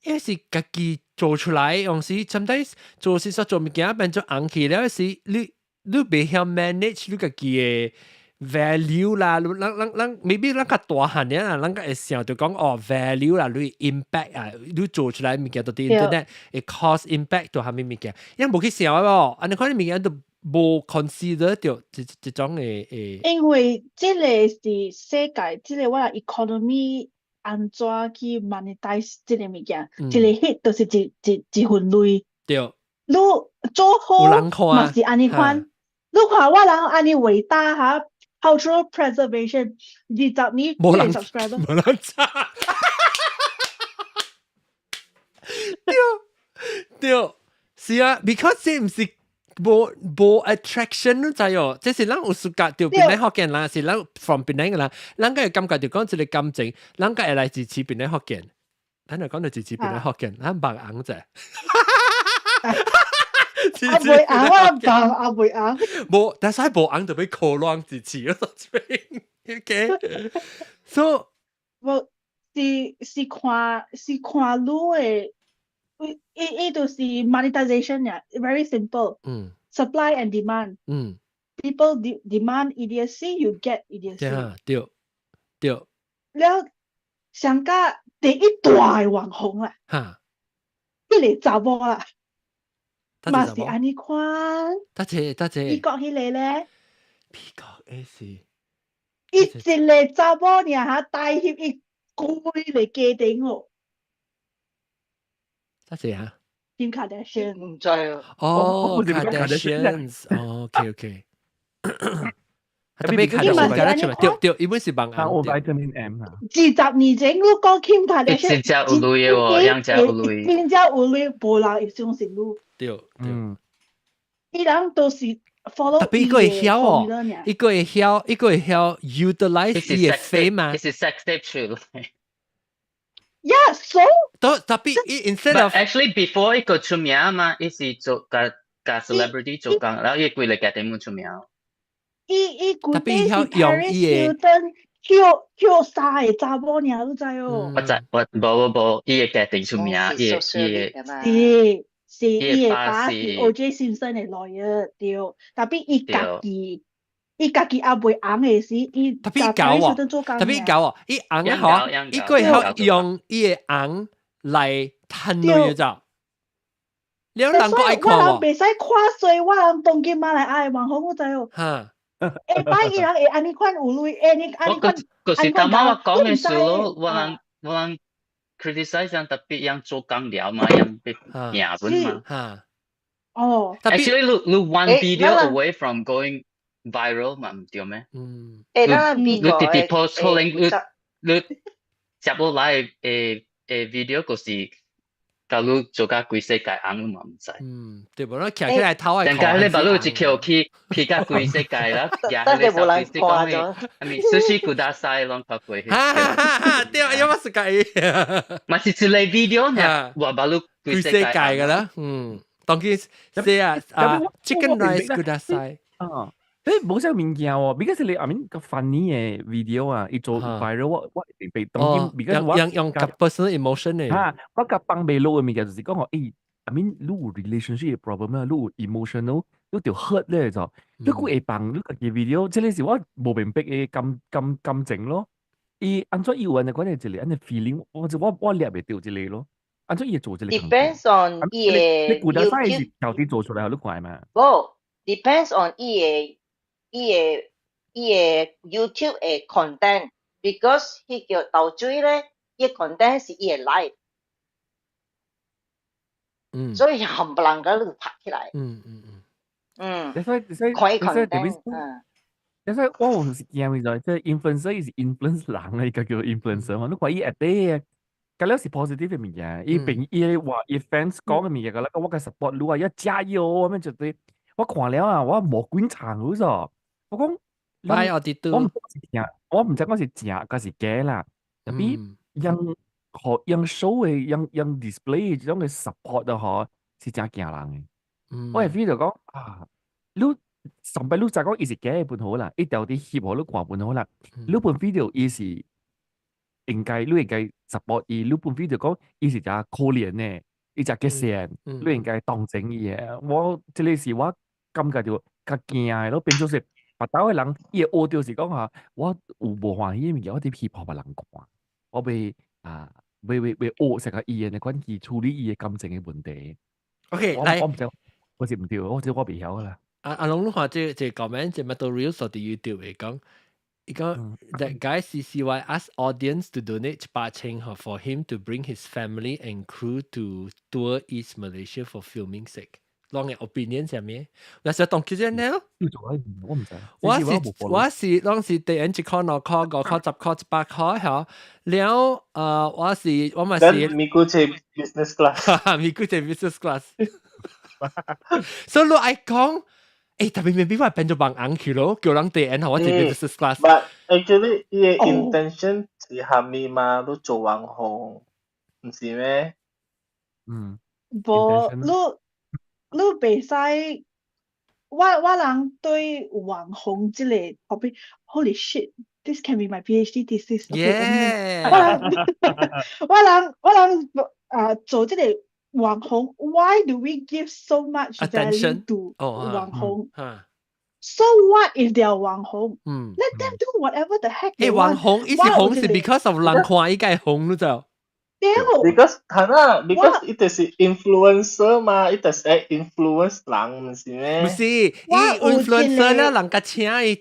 伊是家己做出來，有時 sometimes 做事說做物件變做紅去了時，你袂曉 manage 你家己的 value 啦，咱咱咱 maybe 咱較大漢爾啦，咱較會想著講哦 value 啦，你 impact 啊，你做出來物件到佇 internet 會 cause impact 到啥物物件，因無去想哦，按呢款物件都無 consider 著這這種的的。因為這个是世界，這个我 economy 按怎去 monetize 這个物件，一个 hit 就是一份鐳。你做好嘛是按呢款，你看我人按呢偉大哈。Cultural preservation 20年無人 subscriber，無人查。對對，是啊，because 這毋是無無 attraction 你知哦，這是咱有暑假著檳城福建人，是咱 from 檳城的人，咱個會感覺就講這个感情，咱個會來支持檳城福建，咱就講著支持檳城福建，咱網紅者。啊袂紅，我講啊袂紅。無，但是無紅就欲靠亂支持咯，OK，so 無是是看是看你的，伊伊就是 monetization 呀，very simple。Supply and demand。People demand idiocy, you get idiocy。對對。了，上加第一大的網紅啦。彼个查某啦。嘛是按呢款。多謝多謝。美國彼个咧？美國的是。伊一个查某爾哈，帶入伊規个家庭哦。多謝啊。 Kim Kardashian。毋知啊。哦，Kardashians，OK OK。特別 Kardashian，對對，伊本是網紅。我 vitamin M 啊。20年前你講 Kim Kardashian，真正有鐳的喎，樣真有鐳。真正有鐳，無人會相信你。對，嗯。伊人都是 follow 特別伊個會曉哦，伊個會曉，伊個會曉 utilize 伊嘅 fame 嘛。這是 sex tape 出來。 Yeah, so 都特別伊 instead of actually before 伊個出名嘛，伊是做佮佮 celebrity 做工，然後伊規個家庭出名。伊伊特別曉用伊嘅叫叫三個查某爾，你知哦？我知，我無無無，伊嘅家庭出名，伊伊是是伊嘅爸是 O.J. Simpson 嘅 lawyer 對，特別伊家己猶未紅嘅時，伊特別𠢕哦，特別𠢕哦，伊紅啊嗬，伊閣會曉用伊嘅紅來趁鐳就，兩人閣愛看我人袂使看衰，我人當今馬來亞的網紅，我知哦。哈。下擺伊人會按呢款有鐳，按呢按呢款。就是當晚我講嘅時咯，我人 criticize 人特別樣做工了嘛，樣被贏本嘛。哈。哦。 Actually，你 one video away from going viral 嘛，毋對咩？嗯。欸，咱你直直 post 可能你接落來的 video 就是共你做甲規世界紅嘛，毋知。嗯，對無？你徛起來頭愛看。但係你目你一扣去去甲規世界啦，也係你手機講的，I mean 壽司ください攏看過。哈哈哈！對，有乜世界？嘛是一個 video 爾，我目你規世界㗎啦，嗯，當佢寫啊啊，chicken rice ください。啊。誒，無啥物件喎，because 你 I mean 個 funny 嘅 video 啊，伊做 viral 我一定被當今，because 我用用 personal emotion 嘅。嚇，我較放袂落嘅物件就是講吼，欸，I mean 你有 relationship problem 啊，你有 emotional，你就 hurt 咧就，你閣會放你家己 video，這個是我無明白嘅感情咯。伊按怎伊有按呢款嘅一個按呢 feeling，我就我掠袂著這個咯。按怎伊會做這個？Depends on 伊嘅你古代是調啲做出來，你看嘛？無，depends on 伊嘅 YouTube 嘅 content，because 彼叫豆水咧，伊 content 是伊嘅 life，所以冚唪唥個都拍起來。所以所以看伊 content，所以我有時驚就係，即係 influencer 是 influence 人啊，伊個叫 influencer 嘛。你看伊下底嘅，嗰了是 positive 嘅物件，伊朋伊話伊 fans 講嘅物件，個我個 support 你啊，要加油咁樣絕對。我看了啊，我無滾場好咗。我講，我毋是正，我毋知講是正抑是假啦。特別用學用 show 嘅，用用 display 這種嘅 support 啊，嗬，是誠驚人嘅。我會 feel 就講啊，你上擺你知講伊是假嘅本好啦，伊條啲翕予你看本好啦。你本 video 伊是應該你應該 support 伊，你本 video 講伊是誠可憐嘅，伊誠激線，你應該同情伊嘅。我這個是我感覺就較驚嘅咯，變做是別兜嘅人，伊會學著是講嚇，我有無歡喜嘅物件，我佇翕予別人看，我欲啊，欲學成個伊嘅款去處理伊嘅感情嘅問題。 OK，來，我毋知，我是毋對，我這我袂曉啦。阿阿龍，你看這這 comment 這乜都 reels 佇 YouTube 會講，伊講 that guy CCY asked audience to donate 100千 for him to bring his family and crew to tour East Malaysia for filming sake。攏嘅 opinion 啥物？我是當記者呢？我毋知。我是攏是第一一箍兩箍五箍十箍100箍嚇，了我嘛是。咪估坐 business class。咪估坐 business class。所以你愛講，特別未必話變做網紅去咯，叫人第一我坐 business class。 But actually，伊嘅 intention 是蝦米嘛？你做網紅，毋是咩？嗯。無，你袂使，我人對網紅這個 topic，holy shit，this can be my PhD thesis。 Yeah。我人啊做這個網紅，why do we give so much value to 網紅？So what if they are 網紅？Let them do whatever the heck they 欸，網 want。紅伊是紅是 because of 人看伊該紅咯就。對。 Because 係啦，because 伊就是 influencer 嘛，伊就是愛 influence 人，毋是咩？毋是，伊 influencer 了人家請伊，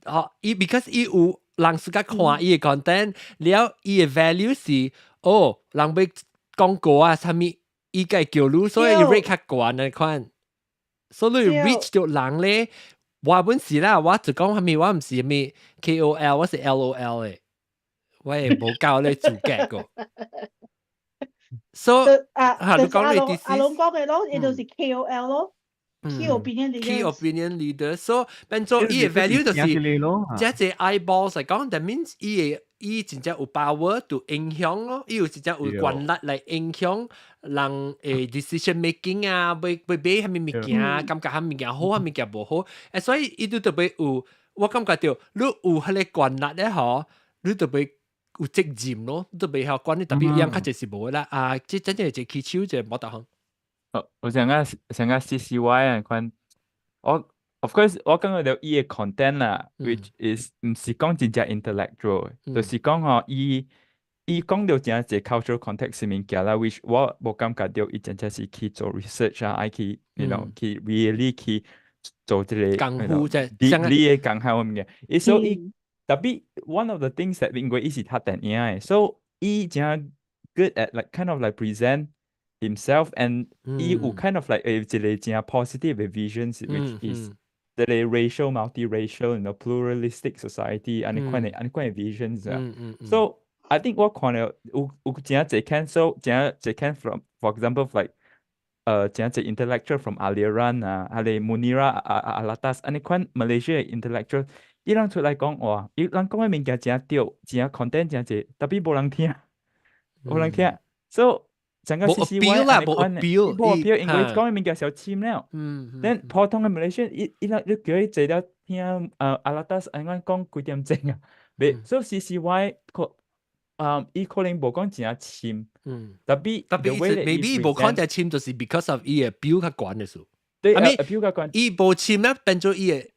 吼，伊 because 伊有人是較看伊嘅 content，了伊嘅 value 是，哦，人欲廣告啊，啥物，伊該叫你，所以伊 rate 較懸那款，所以你 reach 到人咧，我本是啦，我就講啥物，我毋是啥物 KOL，我是 LOL 嘅，我係無夠咧做假個。So 啊，你講你阿龍講嘅咯，伊就是 KOL 咯。Key opinion leader。 Key opinion leader，so 變做伊嘅 value 就是這隻 eyeballs 嚟講，that means 伊嘅伊真正有 power to 影響咯，伊有真正有權力來影響人嘅 decision making 啊，欲欲買啥物物件，感覺啥物件好，啥物件無好，所以伊都特別有，我感覺著你有彼個權力咧，嗬，你特別有責任咯，你特別曉管理，特別樣較濟是無啦，啊，這真正係一個起手，一個無逐項。哦，我想講想講 CCY 啊，款，我 of course 我感覺著伊嘅 content 啦，which is 毋是講真正 intellectual，就是講吼，伊伊講著真濟 cultural context 物件啦，which 我無感覺著伊真正是去做 research 啊，愛去，you know，去 really 去做這個功夫即係 deeply 嘅工夫物件。伊所以 tapi one of the things that 因為伊是讀電影嘅，so 伊真 good at like kind of like present himself and 伊有 kind of like 一個真 positive 嘅 vision，which is 一個 racial multiracial and pluralistic society 按呢款嘅按呢款嘅 visions 啊。So I think 我看了有有真濟 cancel 真濟 can from for example like 真濟 intellectual from Aliran 啊，還是 Munira Alatas 按呢款 Malaysia intellectual，伊人出來講話，伊人講嘅物件真對，真 content 真濟，tapi 無人聽，無人聽。So 整個無 CCY 啦，無 appeal，無 appeal，因為講嘅物件小深了。咱普通嘅 Malaysian 伊伊人你叫伊坐了聽Alatas 按怎講幾點鐘啊？袂，所以 CCY 可伊可能無講真深，特別 maybe 無講真深，就是 because of 伊嘅標較懸的事。對，啊，標較懸。伊無深咧，變做伊嘅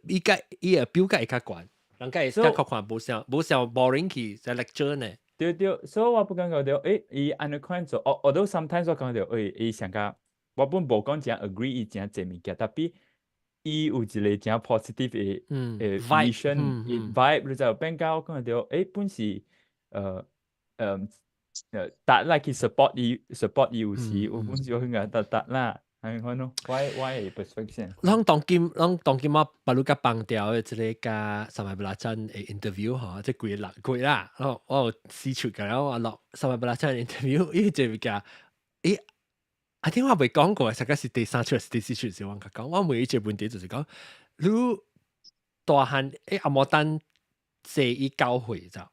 伊個伊嘅標價會較懸，人家會較看無像無像 boring 去在 lecture 呢。對對，所以我不感覺著，伊按呢款做，我我都 sometimes 我感覺著，伊上較，我本無講真 agree 伊真濟物件，tapi 伊有一個真 positive 的vision vibe，你就變甲我感覺著，本是達來去 support 伊 support 伊有時，有本是我感覺達達啦。係看咯，我我的 perspective。咱當今咱當今我把你甲放掉的這個佮三百八真的 interview 吼，這幾六個月啦，我我有試出個，我落三百八真 interview，伊這物件，伊啊聽我未講過，實在是第三出，是第四出時我甲講，我問伊這個問題就是講，你大漢阿摩丹細伊9歲咋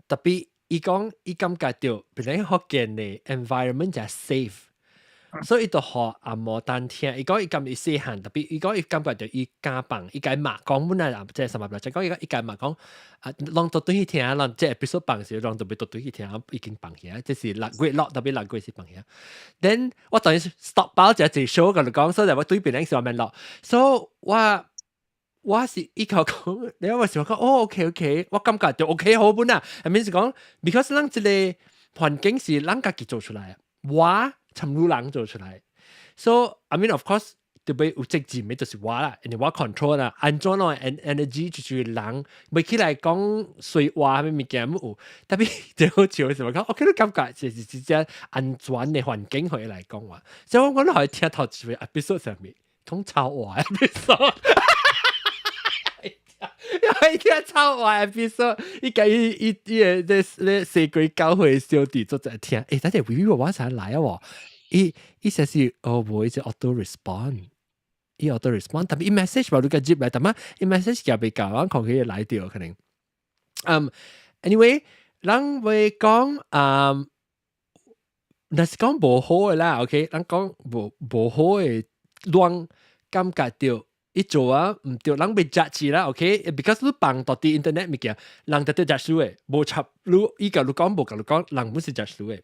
，tapi 伊講伊感覺著，檳城福建的 environment 誠 safe。所以伊就予阿摩丹聽，伊講伊感覺伊細漢，tapi 伊講伊感覺著伊敢放，伊共罵講本來啊，這三百六，就講伊講伊共罵講啊，攏都轉去聽，攏這 episode 放時，攏都欲倒轉去聽，已經放起來，這是6月落，特別六月是放起來。Then 我當時 stop 包一隻 show 共你講，所以我對別人上面落，所以我我是伊口講，你我是講哦，OK OK，我感覺就 OK 好本啊，I mean 是講，because 咱這個環境是咱家己做出來，我。參與人做出來，so I mean of course 特別有責任的就是我啦，因為我 control 啦，按怎咯 energy 就是人，袂起來講衰話啥物件有，tapi 最好笑是講，我佢都感覺是是只安全的環境可以來講話，所以我講可以聽頭一個 episode 上面講臭話 episode。因為聽臭話 episode，伊共伊伊伊個咧咧四季教會小弟做在聽，等陣微微我才來啊喎，伊伊說是哦無，伊是 auto respond，伊 auto respond，tapi 伊 message 無你共接來，但係伊 message 寄袂到，我看佢來著可能。Anyway，人會講，若是講無好的啦，OK，咱講無無好的，亂感覺著。伊做啊，毋對，人欲 judge 啦，OK？Because 你放到佇 internet 物件，人就對 judge 你的，無插你伊共你講，無共你講，人本是 judge 你的。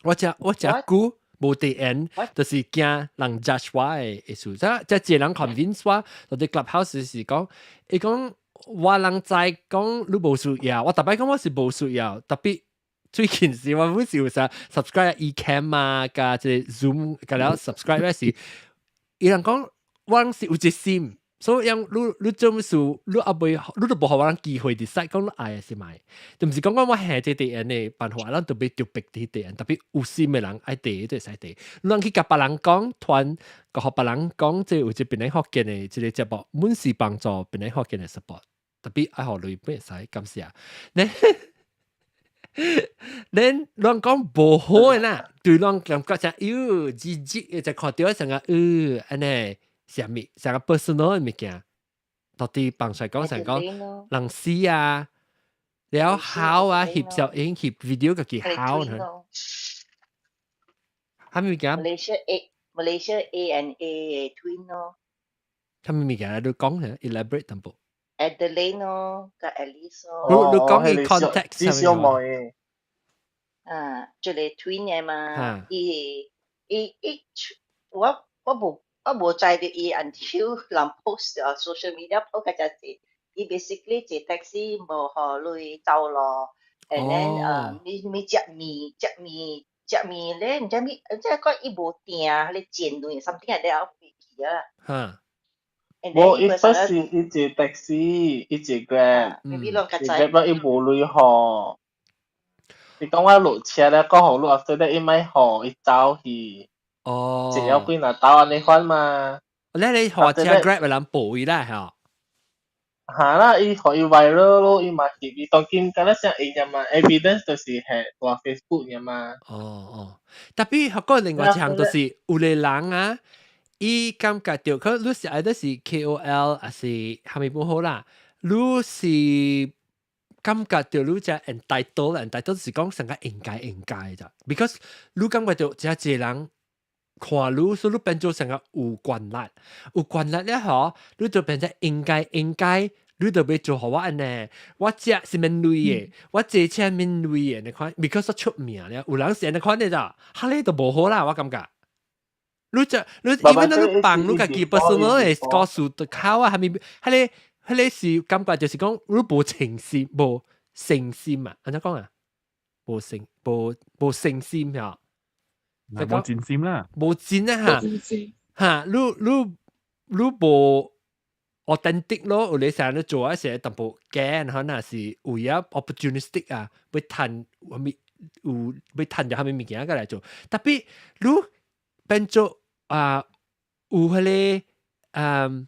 我誠我誠久無地緣，就是驚人 judge 我的意思。這這一個人 convince 我，到佇 clubhouse 是講，伊講我人知講你無需要，我逐擺講我是無需要，tapi 最近是我本是有啥 subscribe Ecamm 啊，佮這 Zoom 佮了 subscribe 咧是，伊人講我人是有一心，所以你你做乜事，你猶未，你都無予我人機會 decide 講你愛還是莫，就毋是講講我下這地緣的辦法，咱特別特別佇地緣，特別有心的人愛綴就會使綴。你人去共別人講，團，佮予別人講，這有一檳城福建的這個節目，滿是幫助檳城福建的 support，特別愛予鐳會使感謝。呢，恁攏講無好嘅啦，對攏感覺就喲，字字就看到成個按呢啥物，成個 personal 嘅物件，到底幫出講成講人死啊，了好啊，翕小影翕 video 家己好呢。啥物物件？Malaysia A and A twin 咯。啥物物件？你講下，elaborate 淡薄。 Adeline 咯，佮 Alice 咯。你講伊 context 至少冇。啊，這個 twin 嘅嘛，伊伊伊我無知著伊 until 人 post 啊 social media post 較濟，伊 basically 坐 taxi 無予鐳走咯，and then 咪食麵食麵食麵咧，毋知咪即係講伊無訂，彼個錢鐳 something like that 我袂記啊。無，伊 first 是伊坐 taxi，伊坐 Grab， maybe 攏較知。Grab 伊無鐳予。伊講我落車咧，講予你 after that 伊莫予，伊走去。坐了幾若兜按呢款嘛。你學車 Grab 嘅人報伊啦，嚇。嚇啦，伊予伊 viral 咯，伊嘛翕，伊當今敢若啥用爾嘛，evidence 就是係大 Facebook 爾嘛。哦哦，tapi 學過另外一項就是有個人啊，伊感覺著，可你是愛的是 KOL 還是蝦米不好啦？你是感覺著你只 entitled，entitled 是講成個應該應該咋？because 你感覺著這濟人看你，所以你變做成個有權力，有權力咧嗬，你就變成應該應該，你就欲做予我按呢，我食是免鐳的，我坐車免鐳的，你看，because 出名咧，有人是按呢款的咋，哈你都無好啦，我感覺。你就你因為你放你家己 personal 的故事就靠啊，係咪？彼個是感覺就是講你無誠心，無誠心啊，按怎講啊？無誠無無誠心嚇，無真心啦，無真啊嚇嚇，你無 authentic 咯，有你成日做一些淡薄假，可能是有影 opportunistic 啊，欲趁啥物有欲趁著啥物物件過來做，tapi 你變做啊有彼個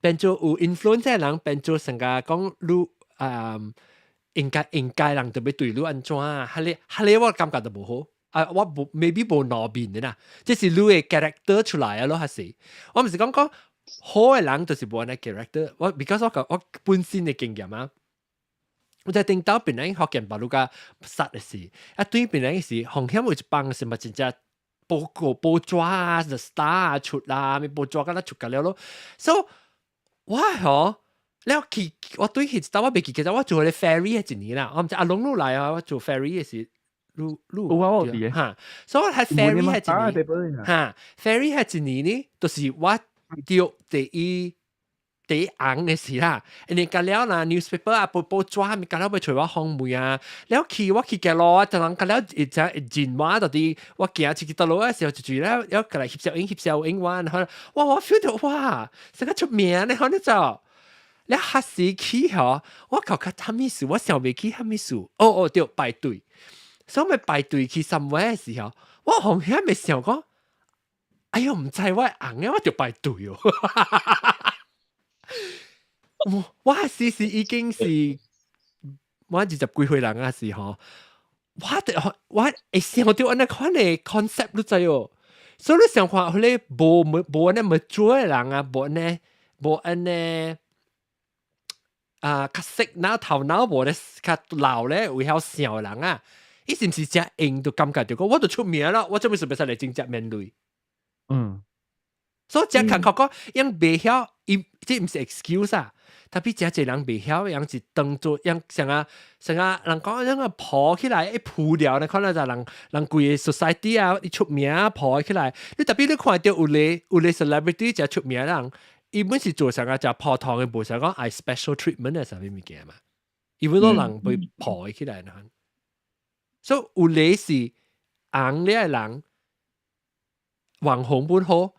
變做有 influence 的人，變做成個講你啊應該應該人就欲對你按怎啊，彼個我感覺就無好。啊，我無 maybe 無兩面的啦，這是你的 character 出來啊咯，還是我毋是講講好的人就是無按呢 character，我 because 我本身的經驗啊，我在頂到檳城福建把你甲殺的時，啊對檳城時風險有一幫是嘛真正報告報紙啊，The Star 啊出啦，咪報紙敢若出個了咯，so 我吼了去我對去一道我袂記得，我做個 ferry 一年啦，我毋知阿龍路來啊，我做 ferry 的時。你你有啊，我有佇哈，所以我係 ferry 係一年，哈，ferry 係一年呢，就是我著第一第一紅的時啦，因為甲了啦 newspaper 啊，報報紙咪甲了欲揣我訪問啊，了去我去行路啊，就人甲了一只人話到底我行出去倒落的時候，就住了了過來翕相影翕相影我，然後哇我 feel 到哇，成個出名呢，可能就了彼時去吼，我感覺啥物事，我想袂起啥物事，哦哦對，排隊。所以咪排隊去 somewhere 的時候，我紅遐咪想講，哎喲，毋知我紅嘅，我就排隊哦。我時時已經是我20幾歲人啊時吼，我會想著按呢款的 concept 你知哦。所以你想看，彼個無無按呢 mature 的人啊，無按呢無按呢啊，較識腦頭腦無咧較老咧，有曉想的人啊。伊是毋是誠用就感覺著講，我都出名啦，我做咩事袂使來真正免鐳？所以誠艱苦講，𪜶袂曉，伊這毋是 excuse 啊。tapi 誠濟人袂曉，𪜶是當做𪜶像啊像啊，人講𪜶啊抱起來一鋪了，你看到就人人規个 society 啊，伊出名抱起來。你 tapi 你看著有个 celebrity 誠出名人，伊本是做啥個誠普通的，無啥講愛 special treatment 的啥物物件嘛。伊本攏人被抱起來呢。所以有個是紅了的人，網紅本好，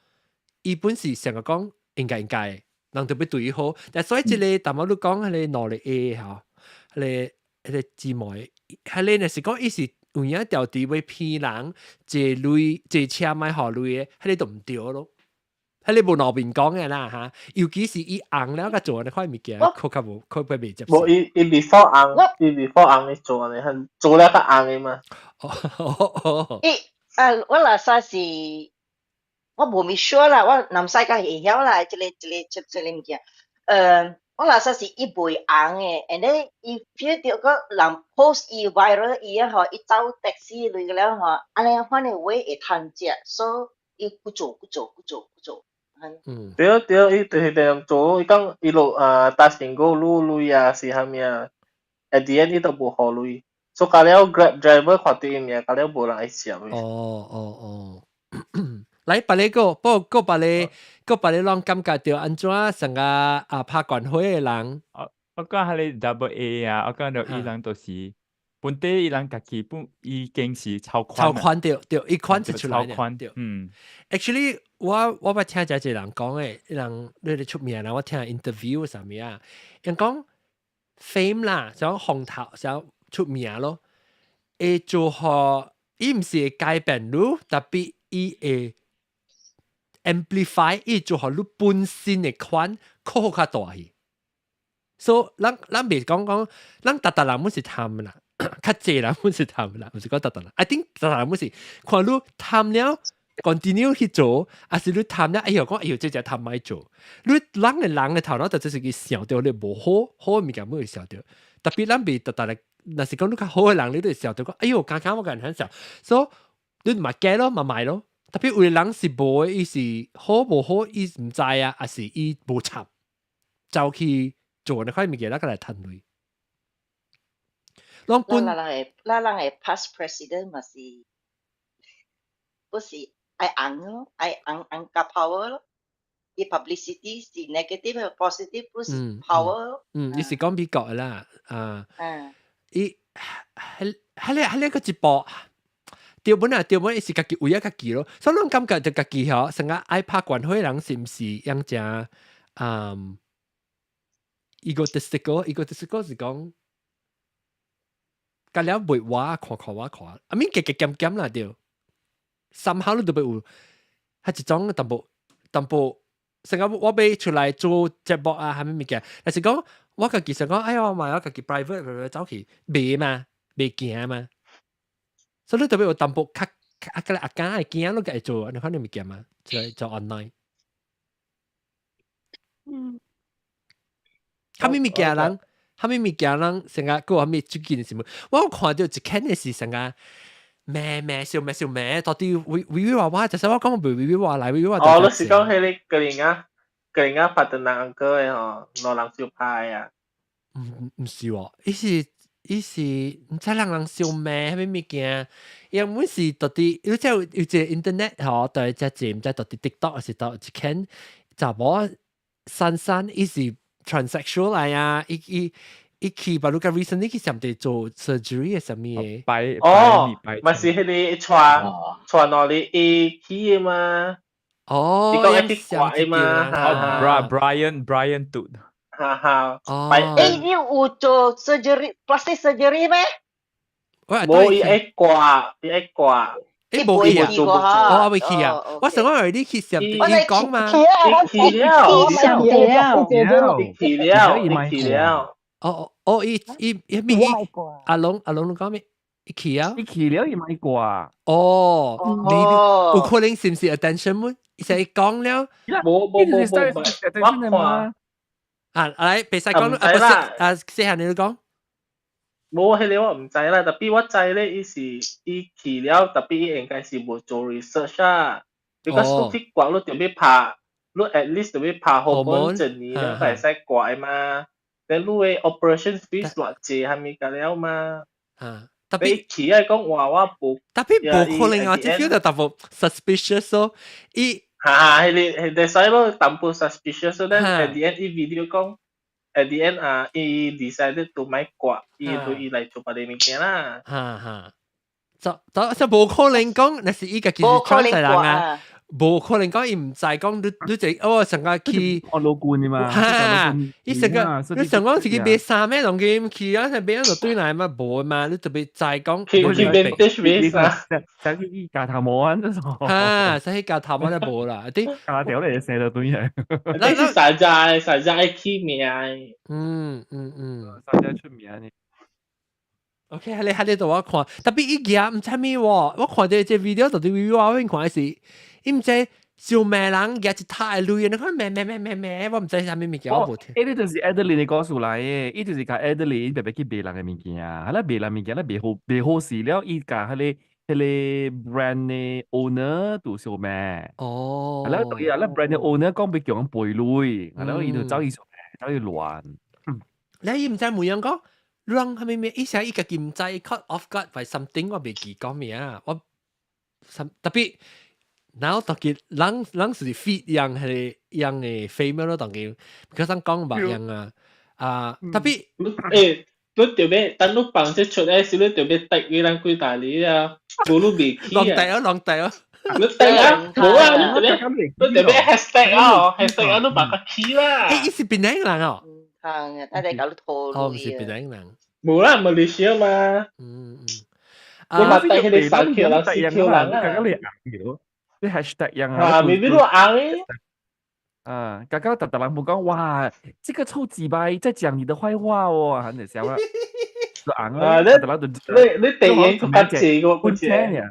伊本是成個講應該應該，人特別對伊好。但所以這個淡薄你講彼個兩個 A 吼，彼個姊妹，彼個若是講伊是有影調佇欲騙人借鐳借車莫予鐳的，彼個就毋對咯。彼個無兩面講嘅啦嚇，尤其是伊紅了佮做按呢款物件，閣較無，閣袂接受。無，伊 before 紅，伊 before 紅伊做按呢，做了較紅的嘛。哦。伊啊，我若說是，我無咪 sure 啦，我毋使較會曉啦，這個物件。我若說是伊袂紅的，and then 伊 feel 著個人 post 伊 viral 伊啊吼，伊走 taxi 類個了吼，按呢款的話會趁食，所以伊閣做閣做閣做閣做。對對，伊就是這樣做，伊講伊落啊搭成個擼鐳啊是啥物啊，at the end 伊都無予鐳，所以到了 Grab driver 看著伊名，到了無人愛接的。哦哦哦。來，別個，不過別個，閣別個攏感覺著按怎成個啊拍懸火的人。我講彼個 double A 啊，我講著伊人就是本地伊人家己本已經是超寬。超寬對對，伊寬就出來超寬對。Actually，我捌聽一個人講的，人你哋出名啦，我聽 interview 啥物啊，𪜶講 fame 啦，想風頭，想出名咯，會做予伊毋是會改變你，tapi 伊會 amplify，伊做予你本身的款閣較大去。所以咱袂講講，咱逐逐人攏是貪啦，較濟人攏是貪啦，毋是講逐逐人。I think 逐逐人攏是看你貪了，continue 去做，抑是你貪了，哎喲講，哎喲，這隻貪莫做。你人的頭腦就就是去想著你無好好物件，會想著。特別咱袂逐逐來，若是講你較好的人，你都會想著講，哎喲，剛剛我共人很想，所以你嘛改咯，嘛賣咯。特別有的人是無的，伊是好無好，伊毋知啊，抑是伊無插，走去做那款物件，咱閣來趁鐳。攏本咱人的 past president 嘛是，不是愛紅咯，愛紅紅加 power 咯。伊 publicity 是 negative positive 不是 power 咯。嗯，你是講美國的啦，啊，伊彼個一步。對本啊，對本伊是家己為咗家己咯，所以攏感覺就家己吼，成個愛拍懸火人是毋是樣誠egotistical，egotistical 是講，甲了袂我看看我看，啊咪加加減減啦對，三下你都欲有，彼一種淡薄淡薄，成個我欲出來做節目啊，啥物物件，但是講我家己想講，哎呀，我嘛我家己 private 走去袂嘛，袂驚嘛。所以你特別有淡薄較啊個阿敢會驚，你會做按呢款物件嘛？做做 online。啥物物件人，啥物物件人，成個閣有啥物最近的新聞？我有看著一間的是成個咩咩小咩小咩，到底威威娃娃，就是我講袂威威娃來威威娃。哦，你是講彼個格林啊，格林啊拍的人哥的吼，兩人相拍啊？毋是喎，伊是毋知人人相罵啥物物件，因為是到底，你知有一個 internet 吼，對只字毋知到底 TikTok 還是到一間查某珊珊，伊是 transsexual 來啊，伊去把你個 recently 去上地做 surgery 的啥物的。擺哦，嘛是彼個帶帶哪裡伊去的嘛？哦，你講一啲怪嘛？哦，Brian 杜。哈哈，哦，欸，你有做 surgery plastic surgery 咩？無，伊愛掛，伊愛掛。欸，無去啊？哦，我未去啊！我想講你去上，伊講嘛？伊去了，上地了，伊去了，伊去了。哦哦哦，伊伊阿龍阿龍，你講咩？伊去啊？伊去了，伊莫掛。哦，你有可能是毋是 attention 麼？伊說伊講了，無無無無，我看。啊，來，袂使講，啊，不是，啊，細漢你講。無，彼個我毋知啦，tapi 我知咧，伊是伊去了，tapi 伊應該是無做 research 啊。because 你去掛，你著欲拍，你 at least 著欲拍 hormone 一年，你才會使掛的嘛。then 你的 operation fees 偌濟，啥物甲了嘛？啊， tapi 去啊講話我無，tapi 無可能啊，這 feel 就淡薄 suspicious 咯，伊。哈哈，彼個，彼所以咯，淡薄 suspicious 咯。then at the end 伊 video 講，at the end 啊，伊 decided to 莫掛，伊對伊來做別个物件啦。哈哈，就就就無可能講，若是伊家己是 trans 人啊，無可能講伊毋知講你你就哦成個去看老官嘛，哈，伊成個你想講是去買衫咩東西，去啊買就對來嘛，無嘛，你特別知講去去 vintage 買衫，使去夾頭毛啊，哈，使去夾頭毛就無啦，啲夾條嚟寫到對嚟，你是實在實在起名，嗯。實在出名呢。 OK，喺你喺呢度我看，特別伊舉毋知咩喎，我看到這 video 到底我邊看是，伊毋知小罵人舉一塔的鐳，你看罵罵罵罵罵，我毋知啥物物件，我無聽。欸，呢就是 Adeline 的故事來的，伊就是共 Adeline 白白去賣人的物件，係啦，賣人物件咧賣好賣好勢了，伊共彼個 brand 的 owner 都相罵。係啦，對啊，啦 brand 的 owner 講欲共人賠鐳，係啦，伊就走去相罵，走去亂。你伊毋知每樣講。人係咪咩？伊寫伊家己毋知 caught off guard by something，我袂記講咩啊。我特別，然後特別人人是 feed 樣係樣的 famous 咯，當佢，佢想講白樣啊啊，特別欸，你著欲等你放這出來時，你著欲帶伊人幾大哩啊，無你袂起啊。浪大啊，浪大啊！你帶啊，無啊，你著欲你著欲 hashtag 啊，hashtag 啊，你把佢起啦。欸，伊是檳城人哦。係啊，睇你搞到拖哦，毋是檳城人。無啦，馬來西亞嘛。你嘛帶彼個3 Q 人、4 Q 人啊。剛剛你紅咗，你 hashtag 樣啊。啊，未必你紅的。啊，剛剛特特朗普講，哇，這個臭雞掰在講你的壞話哦，很笑啦。就紅啊！你你第一個較濟個，昆車呢？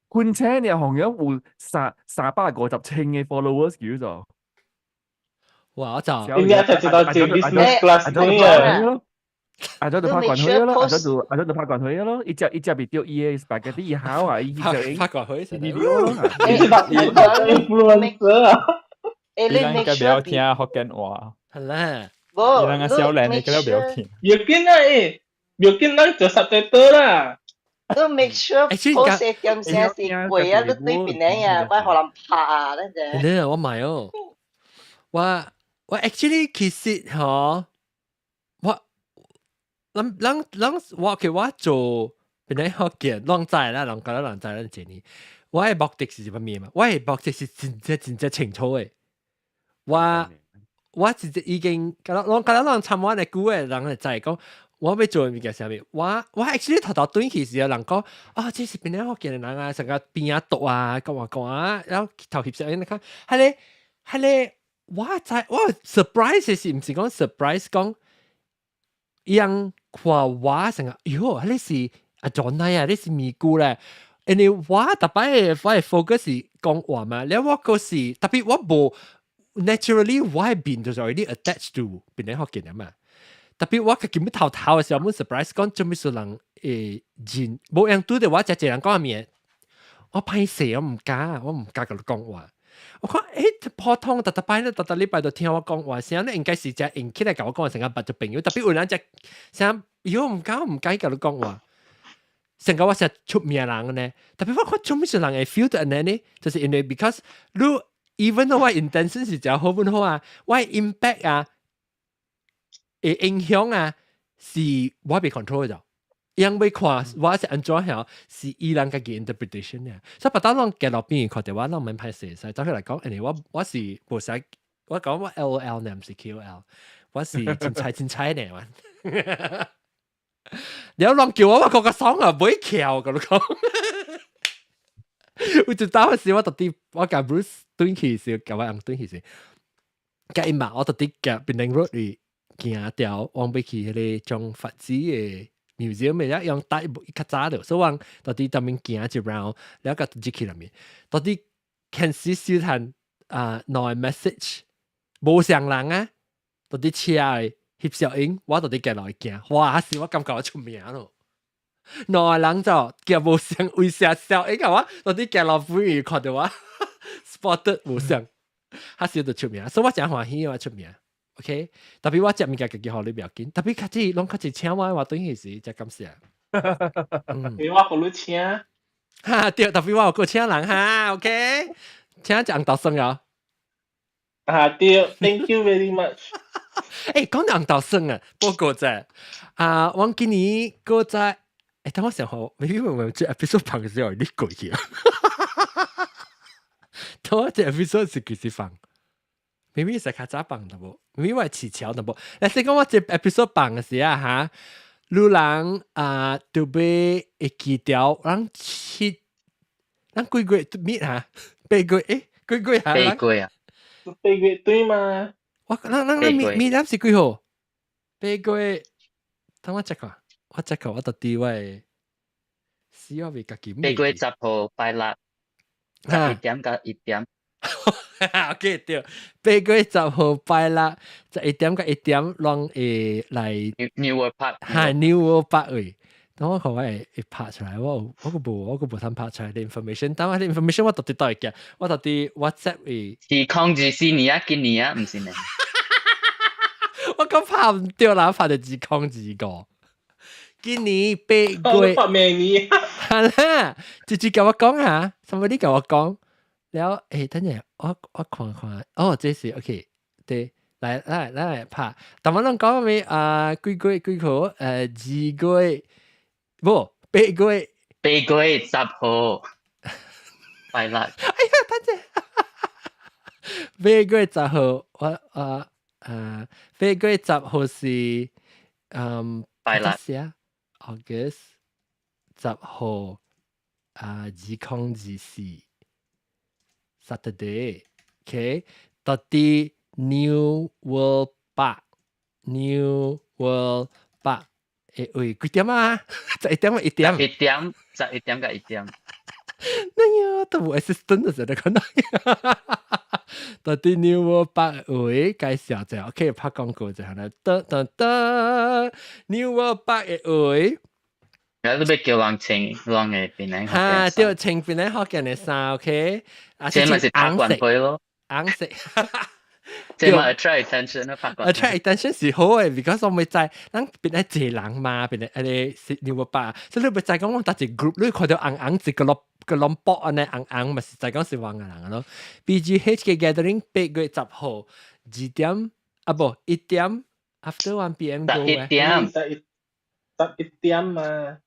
昆車呢？紅樣有350千個 followers 叫做。哇！我就應該就知道這 business class 呢。阿咗就拍慣佢咯，阿咗就拍慣佢咯，一隻一隻別掉伊個 spaghetti 伊好啊，伊就拍慣佢，你是 influencer 啊？欸，你應該不要聽福建話。係啦，無，你那個少年，你該不要聽。要緊啊！欸，要緊咱做 subtitle 啦。你 make sure post 點聲是貴啊，你對面的啊，我予人拍啊，那隻。你我買哦，我 actually 其實嗬，我咱咱咱我其我做檳城福建，攏知啦，人覺得人知咱這呢。我的目的是啥物嘛？我的目的是真正真正清楚的。我直接已經，覺得攏覺得攏參我的久的人會知講，我欲做的物件啥物。我 actually 頭頭轉去時候，人講啊，這是檳城福建的人啊，成個邊仔讀啊，講話講啊，然後頭翕相，你看，彼個，我知我 surprise 是毋是講 surprise 講，伊人看我成個，喲，彼是阿 John 啊，你是咪姑咧？因為我逐擺我的 focus 是講話嘛，了我閣是特別我無 naturally 我的面就是 already attached to 檳城福建人嘛。特別我家己頭頭的時候，我 surprise 講做咩事人會認，無用拄著我遮濟人講物，我歹勢我毋敢，我毋敢共你講話。我看欸，普通逐逐擺咧，逐逐禮拜都聽我講話聲，你應該是遮用起來共我講成個捌做朋友，特別有人遮啥，喲毋敢毋敢共你講話。成個我是出名人呢，特別我看做咩事人會 feel 到按呢呢，就是因為 because 你 even though 我 intention 是誠好本好啊，我 impact 啊，會影響啊，是我袂 control 的。因為看我是按怎樣，是伊人家己 interpretation 啊。所以別當攏行路邊看著我，攏免歹勢，所以走起來講，因為我是無使，我講我 LOL 呢，毋是 KOL，我是真菜真菜呢。你攏叫我，我個個爽啊，袂翹，佮你講。有一當時我特地我共 Bruce 轉去時，共我翁轉去時，佮伊嘛，我特地行檳城 road 裡行條往欲去彼個張發子的 museum 的，用帶較早著，所以我特地當面行一 round，了佮入去內面，到底開始收趁啊兩個 message，無相人啊，到底車的翕相影，我到底行落去行，哇！是我感覺我出名咯。兩個人就行無相為啥笑應我，到底行落邊看著我 spotted 無相，彼時就出名，所以我誠歡喜我出名。OK，特別我食物件家己予你不要緊，特別較濟攏較濟請我，我轉去時才感謝。欸，我予你請。哈對，特別我有閣請人哈，OK，請食紅豆酸哦。啊對，Thank you very much。欸，講到紅豆酸啊，報告者啊，我今年閣再，欸，等我想好，maybe 我這 episode 放嘅時候你過去啊。頭一隻 episode 是幾時放？明明是較早放的無，明明我係遲潮的無。但是講我這 episode 放嘅時啊嚇，女人啊特別會記掉，人七，咱幾月 meet 嚇？八月誒，幾月嚇？八月啊。 8月對嘛？我咱咱咱 meet meet 是幾號？八月，等我 check 下，我 check 下，我到底我的死我未家己。 8月10號拜六，11點到1點。 OK 對，8月10號拜六，11點到1點，攏會來 New World Park，哈 New World Park 位。等我看我會會拍出來，我個無通拍出來啲 information，但我啲 information 我到底倒會記，我到底 WhatsApp 會。 2024年啊，今年啊，毋是呢？我講拍毋對啦，拍到2025。今年八月。拍明年。係啦，直接共我講下，somebody 共我講，了，誒，等陣我看看，哦，這是 OK，對，來來來拍，但我攏講咩啊？幾月幾號？2月，無八月， 8月10號，拜六。哎呀，等陣，8月10號，我啊啊，八月十號是拜六。是啊，August 十號啊，2024，Saturday，OK，到底 New World Park，New World Park，誒喂，幾點啊？11點啊，一點。一點，11點到1點。那呀，都無 assistant 就實在可能。到底 New World Park 位介紹者，OK，拍廣告就係啦，噔噔噔，New World Park 的位。而家都欲叫人穿人的檳榔哈，對，穿檳榔福建的衫，OK。啊，這咪是拍關會咯。紅色。這嘛 attract attention 啊，拍關。 attract attention 是好嘅，because 我未知，咱變係濟人嘛，變係誒是 New World Park，所以你袂知講我搭一 group，你看到紅紅一個落個攏薄按呢紅紅，嘛是知講是黃個人咯。BGH 嘅 gathering 8月10號2點啊無一點 after 1 p.m. 十一點，11點嘛。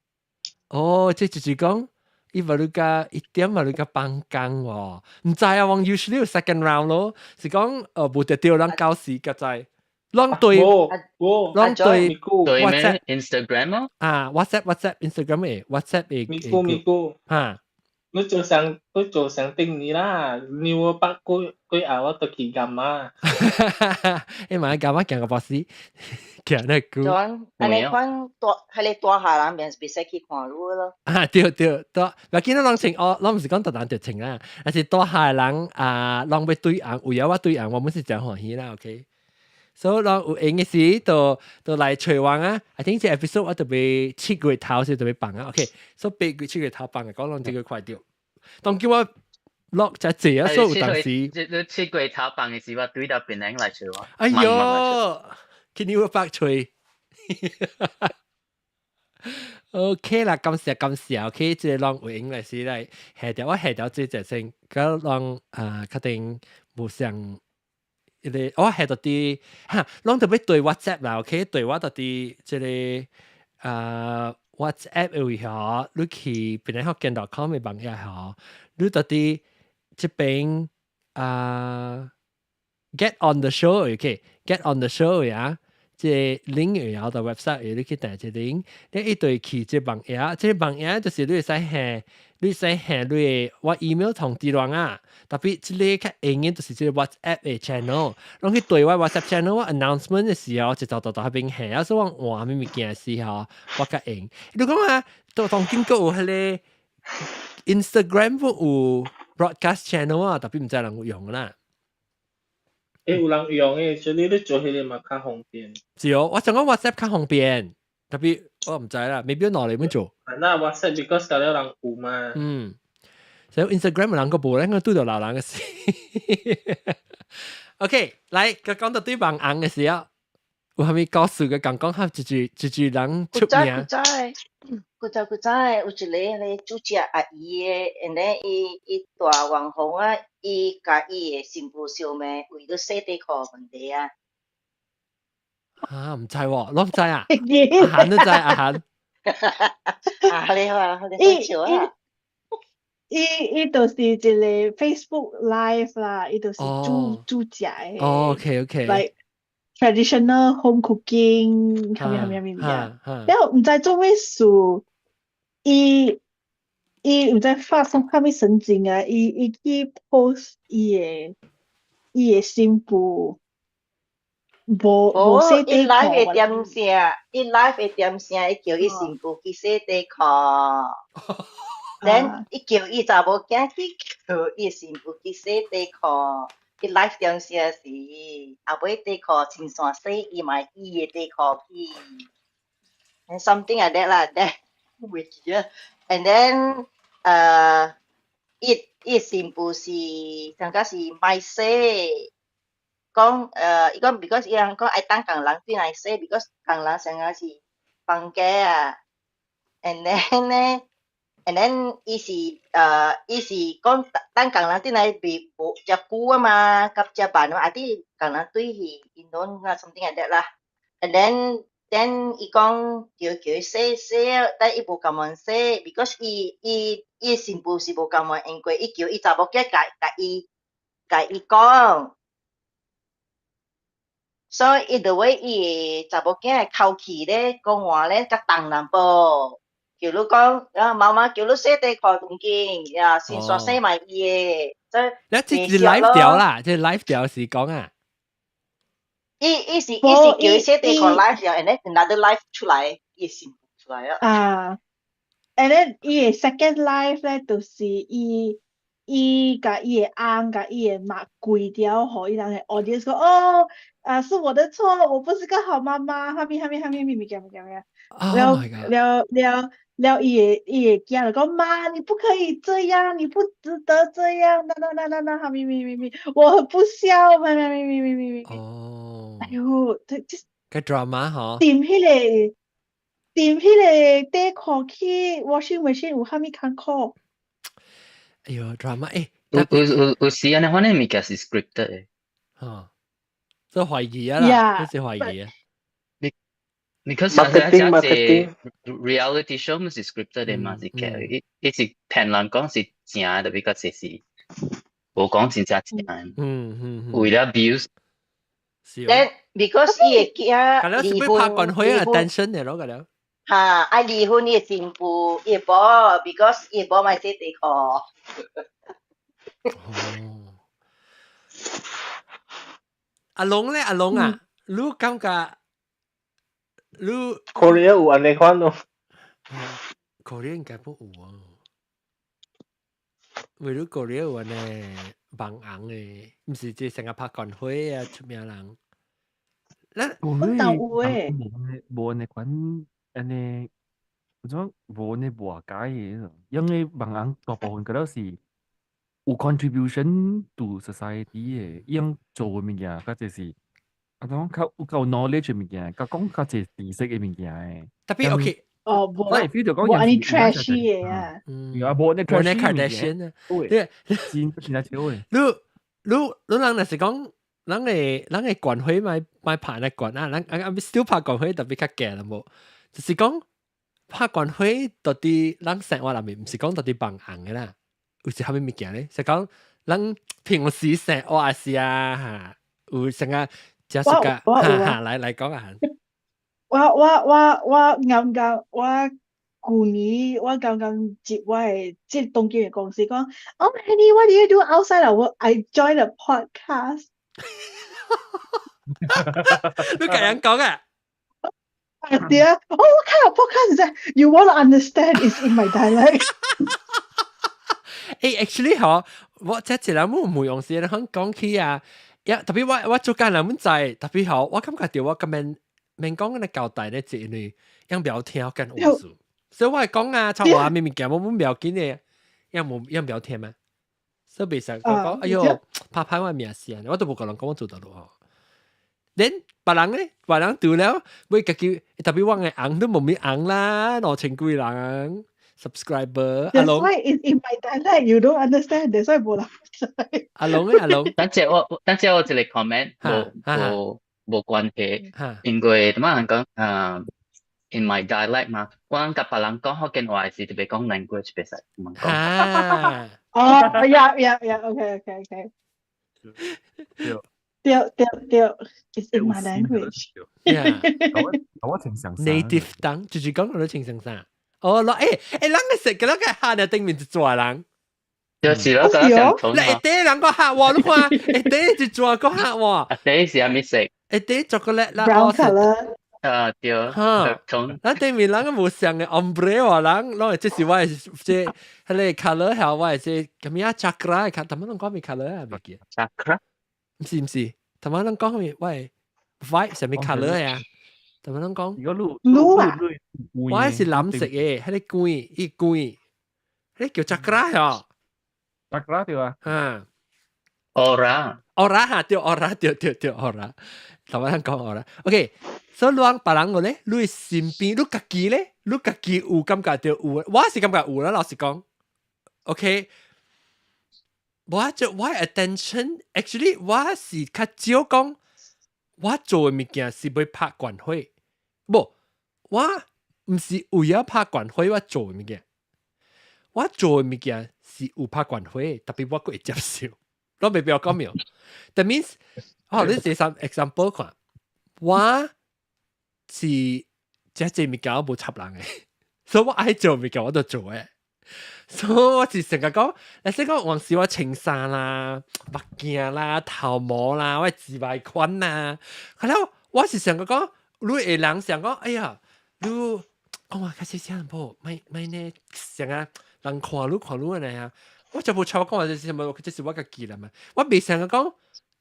哦，這就是講，伊話你甲一點話你甲放工喎，毋知啊，我 usually 有 second round 咯，是講無得掉人九時個知，攏對，攏對對咩 Instagram 咯？啊，WhatsApp WhatsApp Instagram 嘅 WhatsApp 嘅，咪咕咪咕，哈。你做上定你啦，你我八幾幾後我都去幹嘛？你嘛幹嘛行個巴士？行那久。就按呢款大，彼个大下人便袂使去看路咯。啊，對對對，若見到攏穿哦，攏毋是講特人就穿啦，但是大下人啊，攏欲對紅，有影我對紅，我們是誠歡喜啦，OK。所以攏有閒嘅時，就就來揣我啊。I think 這 episode 我特別7月頭時特別放啊，OK。所以8月7月頭放嘅，講攏這個快掉。當叫我落就濟啊，所以有當時。你7月頭放嘅時，我對到檳榔來揣我。哎喲，去你個發揣。OK 啦，感謝感謝，OK，這個攏有閒來時來下掉，我下掉這隻先，佮攏啊，確定無像。伊個我下到佇哈，攏特別對 WhatsApp 啦，OK，對我到佇這個啊 WhatsApp 的位吼，你去檳榔福建 .com 的網頁吼，你到佇這邊啊 get on the show，OK，get on the show 呀，這 link 有到 website，你去訂這 link，你一對去這網頁，這網頁就是你會使下，你使下你的我 email 通知人啊，特別這個較用的就是這個 WhatsApp 的 channel，攏去對我 WhatsApp channel 我 announcement 的時候，就就到到彼邊下，啊，所以我換啥物件的時候，我較用。你講啊，都當今閣有彼個 Instagram 有 broadcast channel 啊，特別毋知人有用啦。欸，有人用的，所以你做彼個嘛較方便。是哦，我想講 WhatsApp 較方便，特別我毋知啦，maybe 攞嚟點做。那 WhatsApp because 有人有嘛。嗯，所以 Instagram 有人個無咧，我對到老人嘅事。OK，來，佢講到對網紅嘅時候，有啥物故事嘅講講下，一句一句人出名。古早古早古早，有一個咧主食阿姨的，and then 伊伊大網紅啊，伊共伊的新婦相罵，為咗洗底褲問題啊。啊，毋知喎，攏知啊？阿韓都知，阿韓。啊，你話你好笑啊！伊就是一個 Facebook Live 啦，伊就是煮煮食的。哦，OK OK。 Like traditional home cooking，啥物啥物啥物物件。了毋知做咩事，伊毋知發生啥物神經啊！伊去 post 伊的新婦無洗底褲。伊 live 的點聲，伊 live 的點聲，伊叫伊新婦去洗底褲。Then 伊叫伊查某囝去叫伊新婦去洗底褲。伊 live 點聲時，後尾底褲穿線洗，伊嘛伊的底褲去。And something like that 啦，then 袂記啊。And then 伊新婦是感覺是莫洗，講伊講 because 伊人講愛等工人轉來洗，because 工人上個是放假啊。And then 咧，and then 伊是講等工人轉來袂無遮久啊嘛，佮遮慢啊，啊啲工人對去因攏啊 something like that 啦。And then 伊講叫伊洗洗，但伊無甘願洗，because 伊新婦是無甘願，因為伊叫伊查某囝共伊講，所以伊 the way 伊的查某囝的口氣咧，講話咧較重淡薄。叫你講，啊媽媽叫你洗底褲當緊，呀先煞洗埋伊的，所以你這是 live 掉啦，這 live 掉是講啊。伊是叫伊洗底褲 live 了，and then another live 出來，伊新婦出來啊。啊，and then 伊的 second live 咧，就是伊共伊的翁共伊的媽跪掉，予伊人的 audience 講，哦，啊是我的錯，我不是個好媽媽，啥物啥物啥物物件物件物件，了了了了，伊的囝就講，媽，你不可以這樣，你不值得這樣，那那那那那，啥物物物物，我很不孝，咩咩咩咩咩咩。哦。哎喲，這個 drama 嗬。掂彼個底褲去 washing machine 有啥物艱苦？哎喲，drama 欸，有時按呢款的物件是 scripted 的。嚇，這懷疑啊啦，這是懷疑啊。你可是 marketing marketing reality show 毋是 scripted 的嘛，是劇，伊是騙人講是真的，特別較濟是無講真正真的。為了 views。 Then because 伊的囝離婚，拍關會啊，單身的咯，個了。哈，愛離婚伊的新婦，伊的某，because 伊的某莫洗底褲。哦。阿龍咧，阿龍啊，你感覺你 Korea 有按呢款咯？Korea 應該不有啊。為你 Korea 有按呢網紅的，毋是這成日拍關會啊，出名人。咱阮兜有誒。無按呢款按呢，有種無按呢無解的，因為網紅大部分個都是有 contribution to society 的，𪜶做的物件較濟是，啊種較有夠 knowledge 的物件，較講較濟知識的物件的。特別 OK，哦，無，無按呢 trashy 的啊。嗯，啊，無按呢無按呢 Kardashian 啊。對，真真正少的。你人若是講，人會關會莫拍來管啊，人啊 still 拍關會特別較驚啦無，就是講拍關會到底人生活內面，毋是講到底網紅的啦，有是啥物物件咧？是講人平時生活是啊，哈，有啥個假設個，哈哈，來講啊。我啱啱我舊年我剛剛接我的這東京的公司講，哦，Henny，what do you do outside of work? I join a podcast。你共人講啊？對啊，哦，what kind of podcast is that? You won't understand. It's in my dialect. 欸，actually 嗬，我這一人冇用時，你講起啊，呀，特別我做工人們知，特別嗬，我感覺到我咁樣免講個交代咧，就因為樣不要聽跟烏數，所以我係講啊，臭話明明講我唔要緊的，樣冇樣不要聽嘛，所以袂使講，哎喲，拍歹我名聲，我都無共人講我做得落。恁別人咧，別人做了，會家己特別我的紅都無咩紅啦，2000幾人 subscriber。阿龍 That's why it's in my dialect, you don't understand. That's why 無人知。阿龍咧，阿龍。等陣我一個 comment，無無無關係，因為點仔人講啊？ in my dialect 嘛，我人共別人講福建話時，特別講 language 袂使毋講。啊，哦，yeah，OK。對。對對對，It's in my language。 Yeah。我清相 native tongue，就是講我清相啥？哦，咯，人嘅食嘅那個蝦呢，頂面一撮人。就是咯，就相同。你下底人個蝦喎，你看下底一撮個蝦喎。下底是啥物色？下底巧克力啦。 Brown color。啊對。哈。從。咱頂面人個無相嘅 ombre 話人，攏係這是我的這彼個 color 係我的這咁樣 chakra 嘅，頭先攏講咩 color 啊？袂記。 chakra？毋是毋是，頭先攏講咩？我的 vibe 啥物 color 啊？頭先攏講。如果滷啊？我是藍色嘅，彼個光，伊光，彼個叫 chakra 嗬。 chakra 對啊。哈。 aura。 aura 哈，對 aura 對對對 aura。頭先講 aura。OK，所以你講別人個咧，你身邊你家己咧，你家己有感覺到有，我是感覺有啦。老實講，OK，我就我 attention actually 我是較少講，我做的物件是欲拍關會，無，我毋是為了拍關會我做的物件，我做的物件是有拍關會，特別我閣會接受，我袂表講沒有。That means，哦，你這三 example 看，我是這這物件我無插人的，所以我愛做物件我就做的。所以我是成日講，你識講往時我穿衫啦、目鏡啦、頭毛啦、我自白款啦，可能我是成日講，你會人想講，哎呀，你講話較細聲無，莫莫呢，成日人看你看你按呢啊，我就無插我講話這是啥物，這是我家己啦嘛，我袂成日講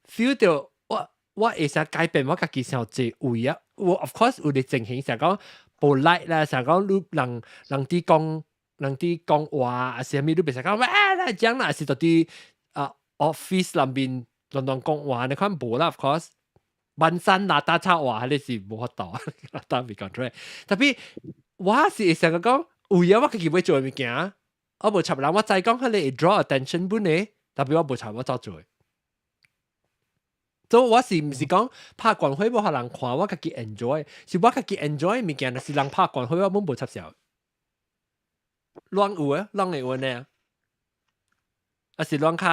feel 到我會使改變我家己傷濟位啊，我 of course 有啲情形成講無 like 啦，成講你人人佇講。人佇講話啊，是啥物你袂使講喂，來講啦，是到佇啊 office 內面亂亂講話，你看無啦，of course，萬山拿大插話，你是無法度，打未講出來。特別我是會成日講，有影我家己欲做的物件，我無插人，我知講彼個會 draw attention 本的，特別我無插我走做。所以我是毋是講拍關會無予人看，我家己 enjoy，是我家己 enjoy 物件，若是人拍關會，我攏無插潲。亂有啊，亂會有呢？啊是亂較？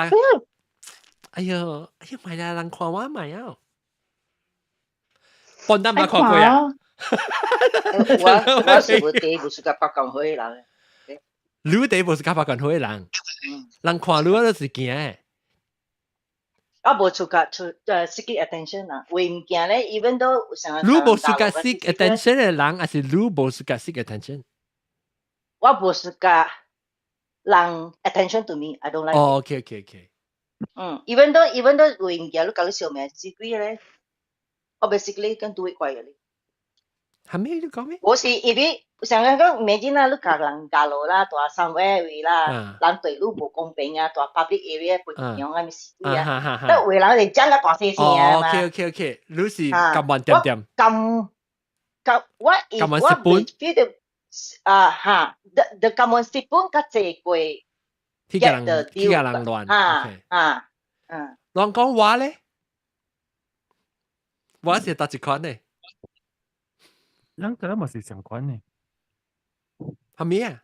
哎喲，哎喲，莫啦，人看我莫啊！笨蛋捌看過啊？我是無第無是佮拍關會的人。你第無是佮拍關會的人，人看你我都是驚的。我無出個出seek attention 啊，為物件咧，even 都想。你無是佮 seek attention 的人，還是你無是佮 seek attention？我無是佮人 attention to me，I don't like。哦，OK。嗯，even though 有物件你共你相罵是幾咧，我 basically 跟對怪嘅。係咩？你講咩？我是因為想講，imagine 啦，你共人加落啦，蹛 somewhere 位啦，人對你無公平啊，蹛 public area 不一樣啊，咪是鬼啊？但有人就講個大細聲啊嘛。 OK，你是甘願恬恬。甘甘我我未記得啊哈，the 甘願蝕本較濟過。去共人去共人亂。啊啊嗯。人講話咧，我是佗一款呢？咱可能嘛是相款的。係咩啊？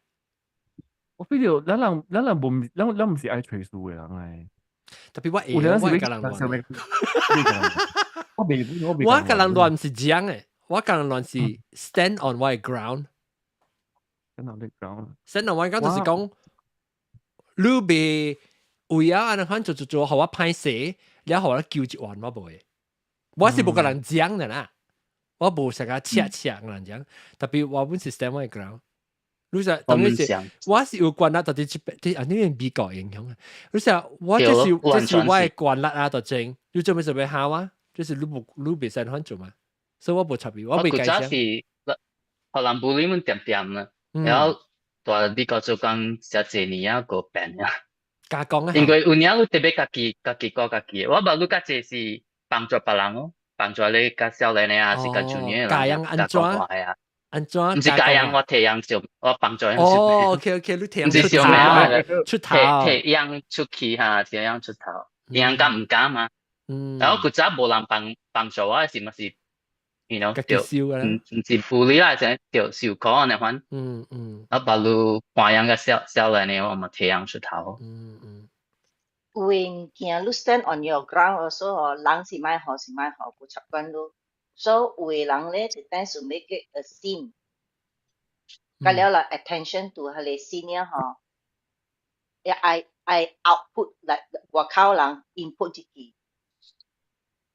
我 feel 到咱人咱人無咱咱毋是愛揣事的人來。特別我會，我會共人亂。我袂，我袂。我共人亂是這樣的，我共人亂是 stand on 我的 ground。 stand on the ground。 stand on 我的 ground 就是講，你袂為啊按呢款做做做，予我歹勢，了予我救一萬，我無會。我是無共人講的啦。我無啥個赤赤共人講，特別我本是 stand 我的 ground。你說當然是，我是有權力，到底這邊啊，呢邊美國影響啊。你說我這是我的權力啊，就正，你做咩做咩蝦我？就是你無你袂使反做嘛，所以我無插伊，我袂解釋。我古早是，予人 bully 們恬恬啦，然後蹛美國做工遮濟年啊，閣變啊。加講啊。因為有影你特別家己家己顧家己，我捌你較濟是幫助別人哦，幫助你較少年的啊，是較 junior 教人按怎？按怎？毋是教人，我提人就我幫助人。哦，OK，你提人出頭，出頭，提人出去哈，提人出頭，人敢毋敢嘛？然後古早無人幫幫助我，是嘛是，對，毋是 bully 啦，就對受苦按呢款。啊，把你看樣個少少年的，我嘛體樣出頭。有物件你 stand on your ground also 吼，人是莫好是莫好，無習慣你。所以有的人咧就等於 make it a scene，佮了啦 attention to 彼個 senior 吼，也愛愛 output like 外口人 input 入去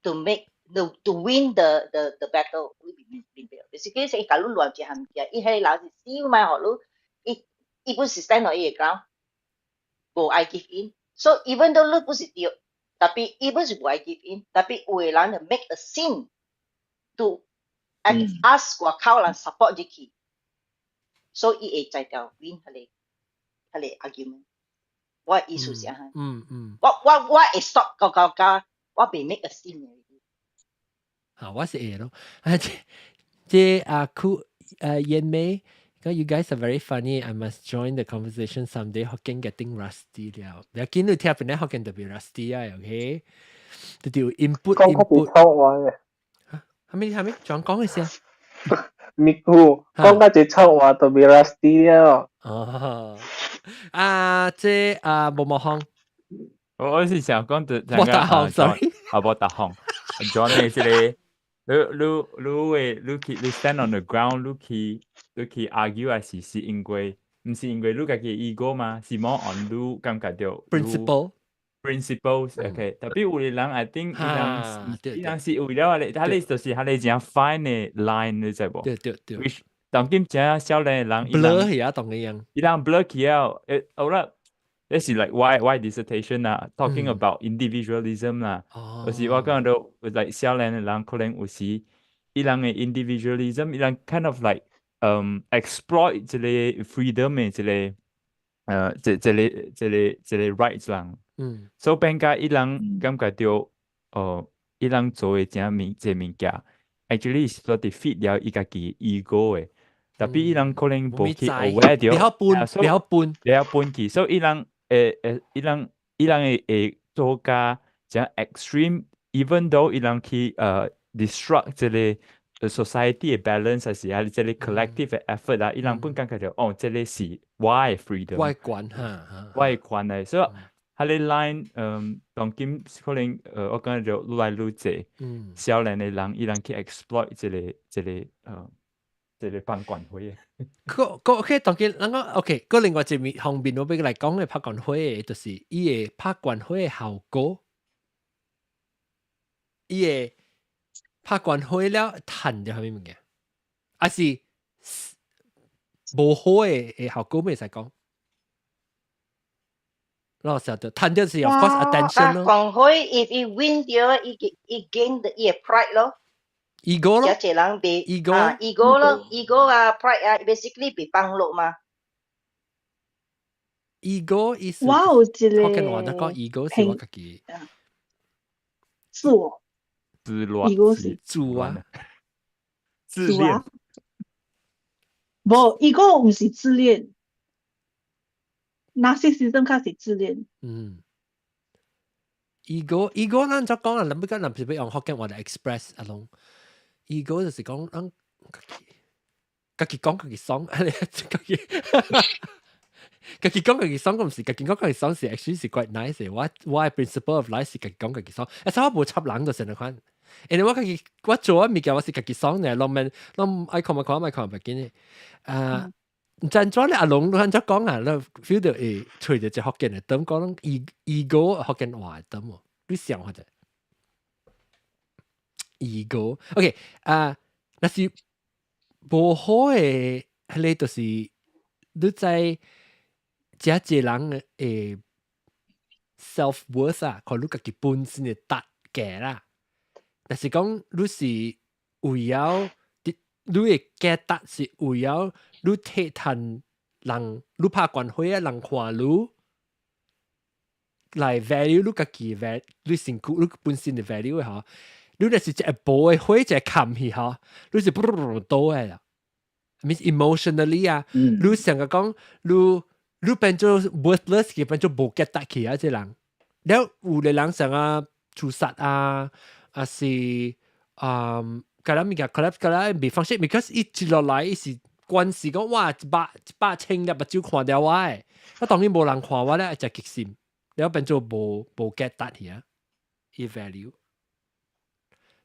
，to make to win the battle，你明白？Basically 是伊共你亂一項物件，伊彼個人是死莫予你，伊伊本是 stand on 伊个 ground，無愛 give in。So even though 你不是對，tapi 伊本是無愛 give in，tapi 有的人就 make a scene to ask 外口人 support 入去，所以伊會才調 win 彼個 argument。我的意思是按呢。我會 stop 到到到，我袂 make a scene 的。啊，我是會咯。啊，這阿酷燕美，講 you guys are very funny. I must join the conversation someday. 福建 getting rusty 了，不要緊，你聽本來福建特別 rusty 啊，OK？就就 input 講較濟臭話嘅。嚇，係咪係咪？仲講嘅先。咪咕，講較濟臭話特別 rusty 了。哦，啊，這啊，毛毛香。我是想講就無達行，sorry，啊，無達行，John 嘅這個。你會你去你 stand on the ground，你去 argue 還是因為毋是因為你家己 ego 嘛？是more on 你感覺到 principle principles，OK。Tapi 有的人 I think 伊人是為了他咧就是他咧誠 fine 的 line，你知無？對對對。 Which 當今誠少年的人 blur 去啊，當個樣。伊人 blur 去啊，好啦。這是 like why dissertation 啊，talking about individualism 啦。就是我感覺到 like 少年的人可能有時伊人的 individualism，伊人 kind of like exploit 這個 freedom 的這個 rights 人。所以變甲伊人感覺到，哦，伊人做的這物這物件，actually 是說 defeat 了伊家己 ego 的。Tapi 伊人可能無去 aware 著，比較笨，比較笨，比較笨去，所以伊人會會伊人會做甲誠 extreme，even though 伊人去destruct 這個 society 的 balance 還是啊這個 collective 的 effort 啊，伊人本感覺著哦，這個是我的 freedom，我的權哈，我的權利，所以彼個 line，當今可能我感覺就愈來愈濟，少年的人伊人去 exploit 這個放權會。個個 OK，當今咱講 OK，個另外一面方面我欲來講的拍懸火的，就是伊的拍懸火的效果，伊會拍懸火了趁著啥物物件，還是無好的效果，袂使講。老實的，趁著是 of course attention 咯。懸火 if 伊 win 著，伊 gain the 伊的 pride 咯。 ego 咯，這濟人被 ego 啊 ego 咯，ego 啊 pride 啊，basically 被放落嘛。 ego 意思，我有一個，福建話得講 ego 是我家己，自我，自戀，ego 是自啊，自戀。無，ego 毋是自戀，narcissism 較是自戀。ego ego 咱就講啦，咱欲講咱是欲用福建話來 express 阿攏。ego 就是講咱家己講家己爽，家己講家己爽，毋是家己講家己爽是 actually 是 quite nice 的。我的 principle of life 是家己講家己爽，啊，所以我無插人就是按款。因為我家己我做啊物件我是家己爽的，攏免攏愛看嘛看，愛看袂緊的。啊，毋知按怎咧？阿龍你按怎講啊？你 feel 到會揣著一福建的 term 講 ego 福建話的 term 無？你想下者？ego，OK 啊，若是無好的，彼個就是你在遮濟人的 self worth 啊，看你家己本身的達價啦。若是講你是為了你的價值是為了你體趁人，你拍懸火啊，人看你來 value 你家己 value，你身軀你本身的 value 吼。你若是一個無的火一個冚去吼，你是噗倒的啦。means emotionally 啊，你成個講你變做 worthless 去，變做無價值去啊！這人，了有的人想啊自殺啊，還是個物件 collapse 個啦未放心，because 伊接落來伊是關係講哇一百一百千粒目睭看掉我的，啊當然無人看我咧，就激心，了變做無無 get 達去啊，伊 value。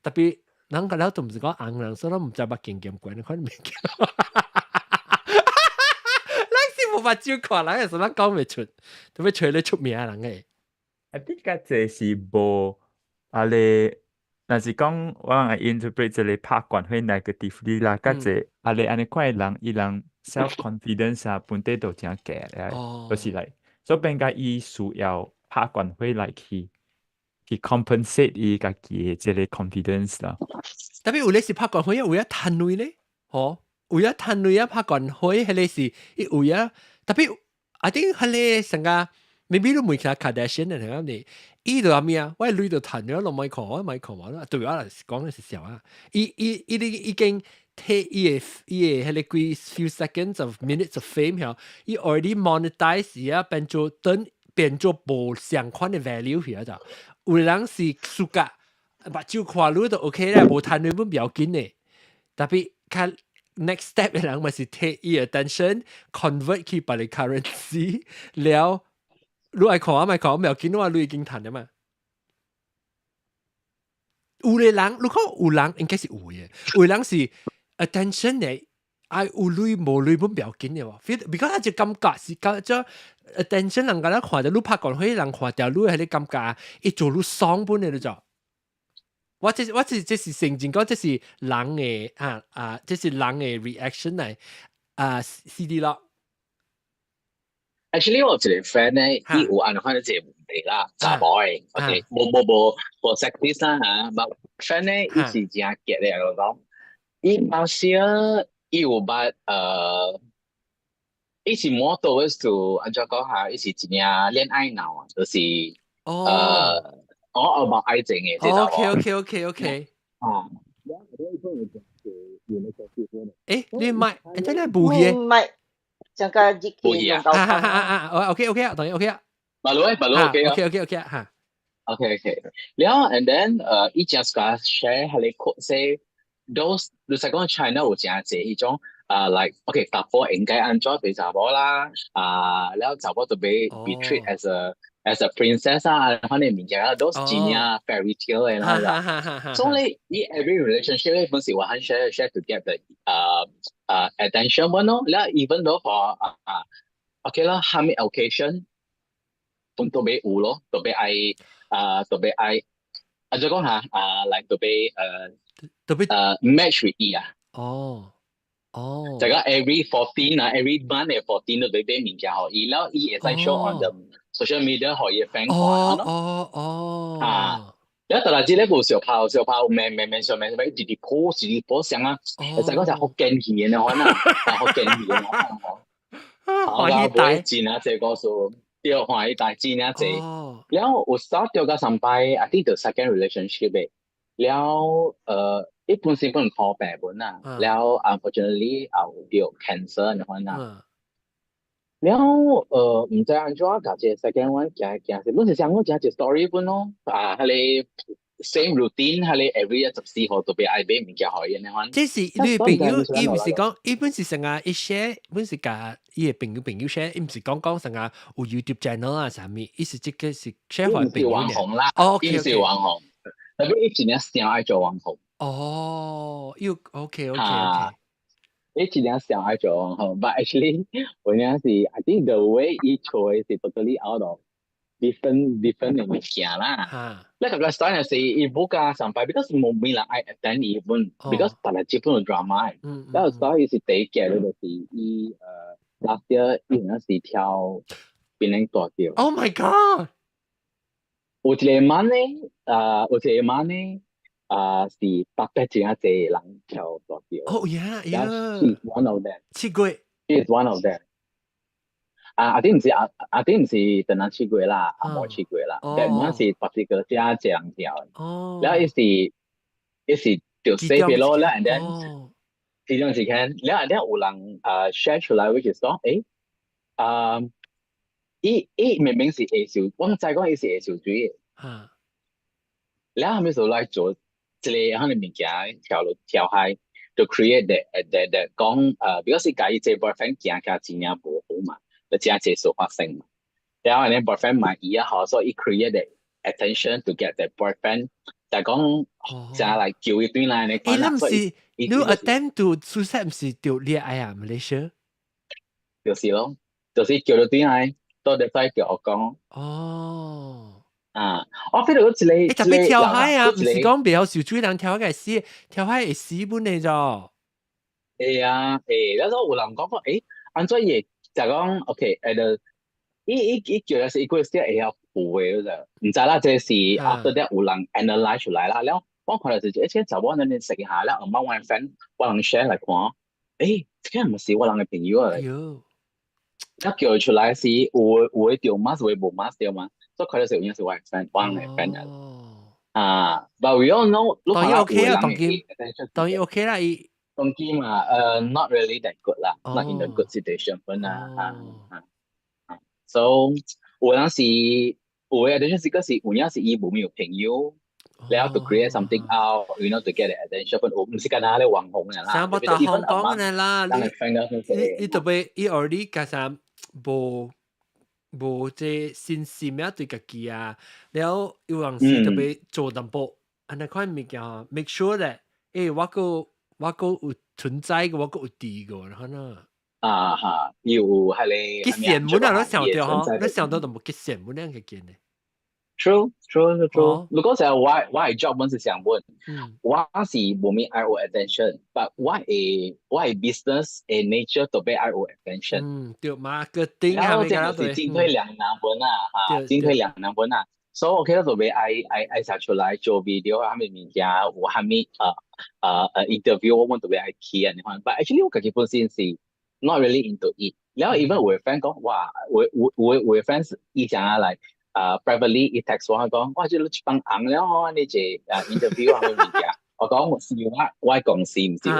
特別人個了都毋是講紅人，所以毋知捌經驗過，你看物件。咱是無目睭看人，所以咱講袂出，特別揣咧出名人嘅。啊，啲較濟是無啊咧，若是講我人 interpret 這個拍懸火 negatively 啦，較濟啊咧按呢款的人，伊人 self confidence 啊，本底都誠低咧，就是來，所以變甲伊需要拍懸火來去 compensate 伊家己的這個 confidence 啦。特別有咧是拍懸火，有影趁鐳咧，吼，有影趁鐳啊拍懸火，彼個是伊有影特別，I think 彼個成個 maybe 你問下 Kardashian 的係咪？伊就咩啊？我鐳就趁咗，攏莫看，我莫看我啦。對我來講的是笑啊。伊伊伊你已經提伊的彼個幾 few seconds of minutes of fame 嗬，伊 already monetize 啊，變做等變做無相款的 value 去啊就。有人是暑假目睭看你就 OK 啦，無趁鐳本不要緊的。特別較 next step 的人咪是提伊 attention convert 去別個 currency 了。你愛看我咪看，我唔要緊，我你已經趁了嘛。有的人，你看有人應該是有的，有的人是 attention 的，愛有鐳無鐳本不要緊的喎。because 他就感覺是感覺 attention 人家咧看著你拍懸火，人看著你彼個感覺，伊做你爽本的你就。我這是承認講，這是人的啊啊，這是人的 reaction 來啊 CD 咯。 Actually 我一個 friend 咧，伊有按款這個問題啦，查某的，OK，無無無無 sexist 啦嚇，but friend 咧，伊是真傑的，我講，伊有時伊有捌伊是 more towards to 按怎講下，伊是真正戀愛腦啊，就是我 about 愛情的，這查某。 OK。啊。誒，你咪，真係無去？唔係。上個日期用到。啊啊啊啊！OK OK 啊，當然 OK 啊。馬路馬路 OK 啊。OK 嚇。 OK。然後 and then 伊 just 共 share 彼個 quote say those 你實講 China 有誠濟彼種啊，like OK 查埔應該按怎對查某啦，啊，然後查某就被 be treat as a princess 啊，款的物件，those 真正 fairy tale 的啦。所以伊 every relationship 咧，本是話很 share share to get the attention 咯。然後 even though for 啊 OK 啦，蝦米 occasion 本都欲有咯，都欲愛啊，都欲愛啊，就講下啊，like 都欲特別match with 伊啊。哦哦，就講 every 14 啊，every month 的 14 都欲買物件予伊，然後伊會使 show on the social media 予伊的 friend 看咯。啊，然後突然之間無相拍相拍，慢慢慢上慢慢，一直 post 一直 post 上啊，會使講就好見氣的款啊，好見氣的款。歡喜大真啊，這個數對，歡喜大真啊濟。然後有 start 掉個上擺，I think the second relationship 的，然後伊本身本靠病本啊，然後 unfortunately 也有得 cancer 的款啊。然後毋知按怎共這個 second one 行行是，本是想講誠一 story 本咯，啊，彼個 same routine，彼個 every 月14號都欲愛買物件予伊按呢款。這是你朋友，伊毋是講，伊本是成日伊 share，本是共伊的朋友 share，伊毋是講講成日有 YouTube channel 啊啥物，伊是這個是 share 予朋友。網紅啦，哦，伊是網紅，特別伊真正想愛做網紅。哦，又 OK。伊真正想愛做網紅，but actually 有影是，I think the way 伊做的是 totally out of different 的物件啦。你感覺 style 是伊無甲上擺，because 無沒人愛 attend 伊本，because 本來基本有 drama 的。然後所以是第一件就是伊last year 伊有陣時跳檳榔大橋。 Oh my god！有一個晚呢，有一個晚呢，啊是特別真濟人跳大橋。 Oh yeah. She's one of them。7月。 She is one of them。啊，阿啲毋是啊，阿啲毋是等下7月啦，啊無7月啦，但嗰是別個真濟人跳。然後伊是就 save 咯，然後 and then 其中時間，然後 and then 有人share 出來，which is 講，誒，啊，伊明明是會受，我知講伊是會受水的。然後後尾就來做，一個可能物件跳落跳海，就 create that that that 講because 佮伊這 boyfriend 行起真正無好嘛，就真濟事發生嘛。然後呢 boyfriend 嘛伊也好，所以 create the attention to get the boyfriend 就講就來叫伊轉來呢。欸，你毋是你 attempt to suicide 毋是著戀愛啊？Malaysia 就是咯，就是叫伊轉來，到底再叫我講。哦。啊，我 feel 到一個，欸，特別跳海啊，毋是講袂曉受水人跳海會死，跳海會死本的咋？會啊，會，那時候有人講講，欸，按怎伊就講，OK，就伊伊伊叫的是伊個是會曉浮的，就毋知啦，這是 after that 有人 analyze 出來啦，了我看到是，而且查某人你食下了，阿媽我 friend 我人 share 來看，欸，這個毋是我人的朋友來，一叫出來是有有的著 mask，有的無 mask 對嗎？所以看到是有影是我的 friend，我人的 friend 來。啊，but we all know，當然 OK 啊，當然當然 OK 啦，伊當然嘛，not really that good 啦，not in the good situation 本啊，啊啊，so 有陣時有的 attention 是個是有影是伊無咩有朋友，然後 to create something out，to get the attention 本，毋是干焦咧網紅啦，上無大紅講的啦，你你特別伊 already 加上無無這信心啊對家己啊，了有陣時特別做淡薄，按呢款物件，make sure that，欸，我閣我閣有存在個，我閣有佇個，可能。啊哈，有係你。極羨慕啊！你想到嗬，你想到就無極羨慕兩個件的。 True, true, true。如果就我我係 job 本是想問，我是無咩愛有 attention，but 我的 business 的 nature 特別愛有 attention。嗯，對，marketing 然後這就是進退兩難本啊，哈，進退兩難本啊。所以 OK，特別愛愛愛寫出來做 video 啊，啥物物件，有啥物interview，我們特別愛去啊，你看。But actually 我家己本身是 not really into it。然後 even 有的 friend 講，哇，有有有有的 friends 以前啊來。啊，privately 伊 text 我講，哇，這你一幫紅了吼，你這啊 interview 啊，啥物物件，我講是我我公司毋是我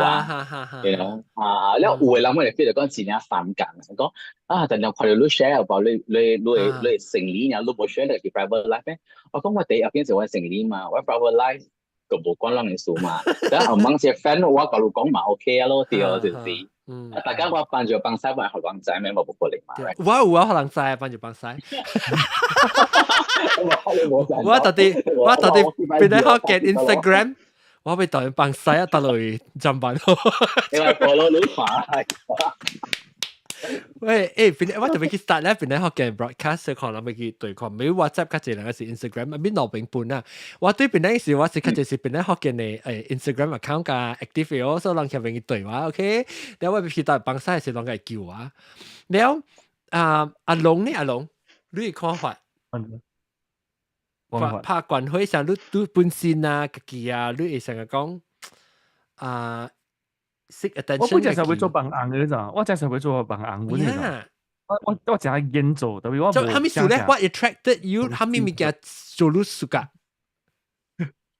，you know 啊，了有的人會 feel 到講真正反感，講啊，但係看到你 share about 你你你你生理，然後你無 share 你 private life 咧，我講我第一邊是我生理嘛，我 private life 就無關人的事嘛，但後某些 friend 我甲你講嘛 OK 啊咯，對，就是。嗯，大家我幫就幫曬，我予人知咩無可能嘛。我有啊，予人知，幫就幫曬。我到底我到底邊個好見 Instagram，我欲當幫曬啊，得落去怎辦？你話 follow 你看。喂，欸，邊我特別去 start 咧，邊咧學嘅 broadcast 可能欲去對看，沒 WhatsApp 較濟人是 Instagram，邊兩邊半啊。我對邊咧時，我是較濟是邊咧學嘅呢 Instagram account 加 active 哦，所以人較容易對我，OK。然後我去到幫曬時，人會叫我。然後啊，阿龍呢？阿龍，你的看法？拍關會上，你你本身啊，家己啊，你會成日講啊？我本來就會做幫紅的咋，我真係會做幫紅本的。我我我真係研做，特別我。就啥物事咧？What attracted you？啥物物件做你 suka？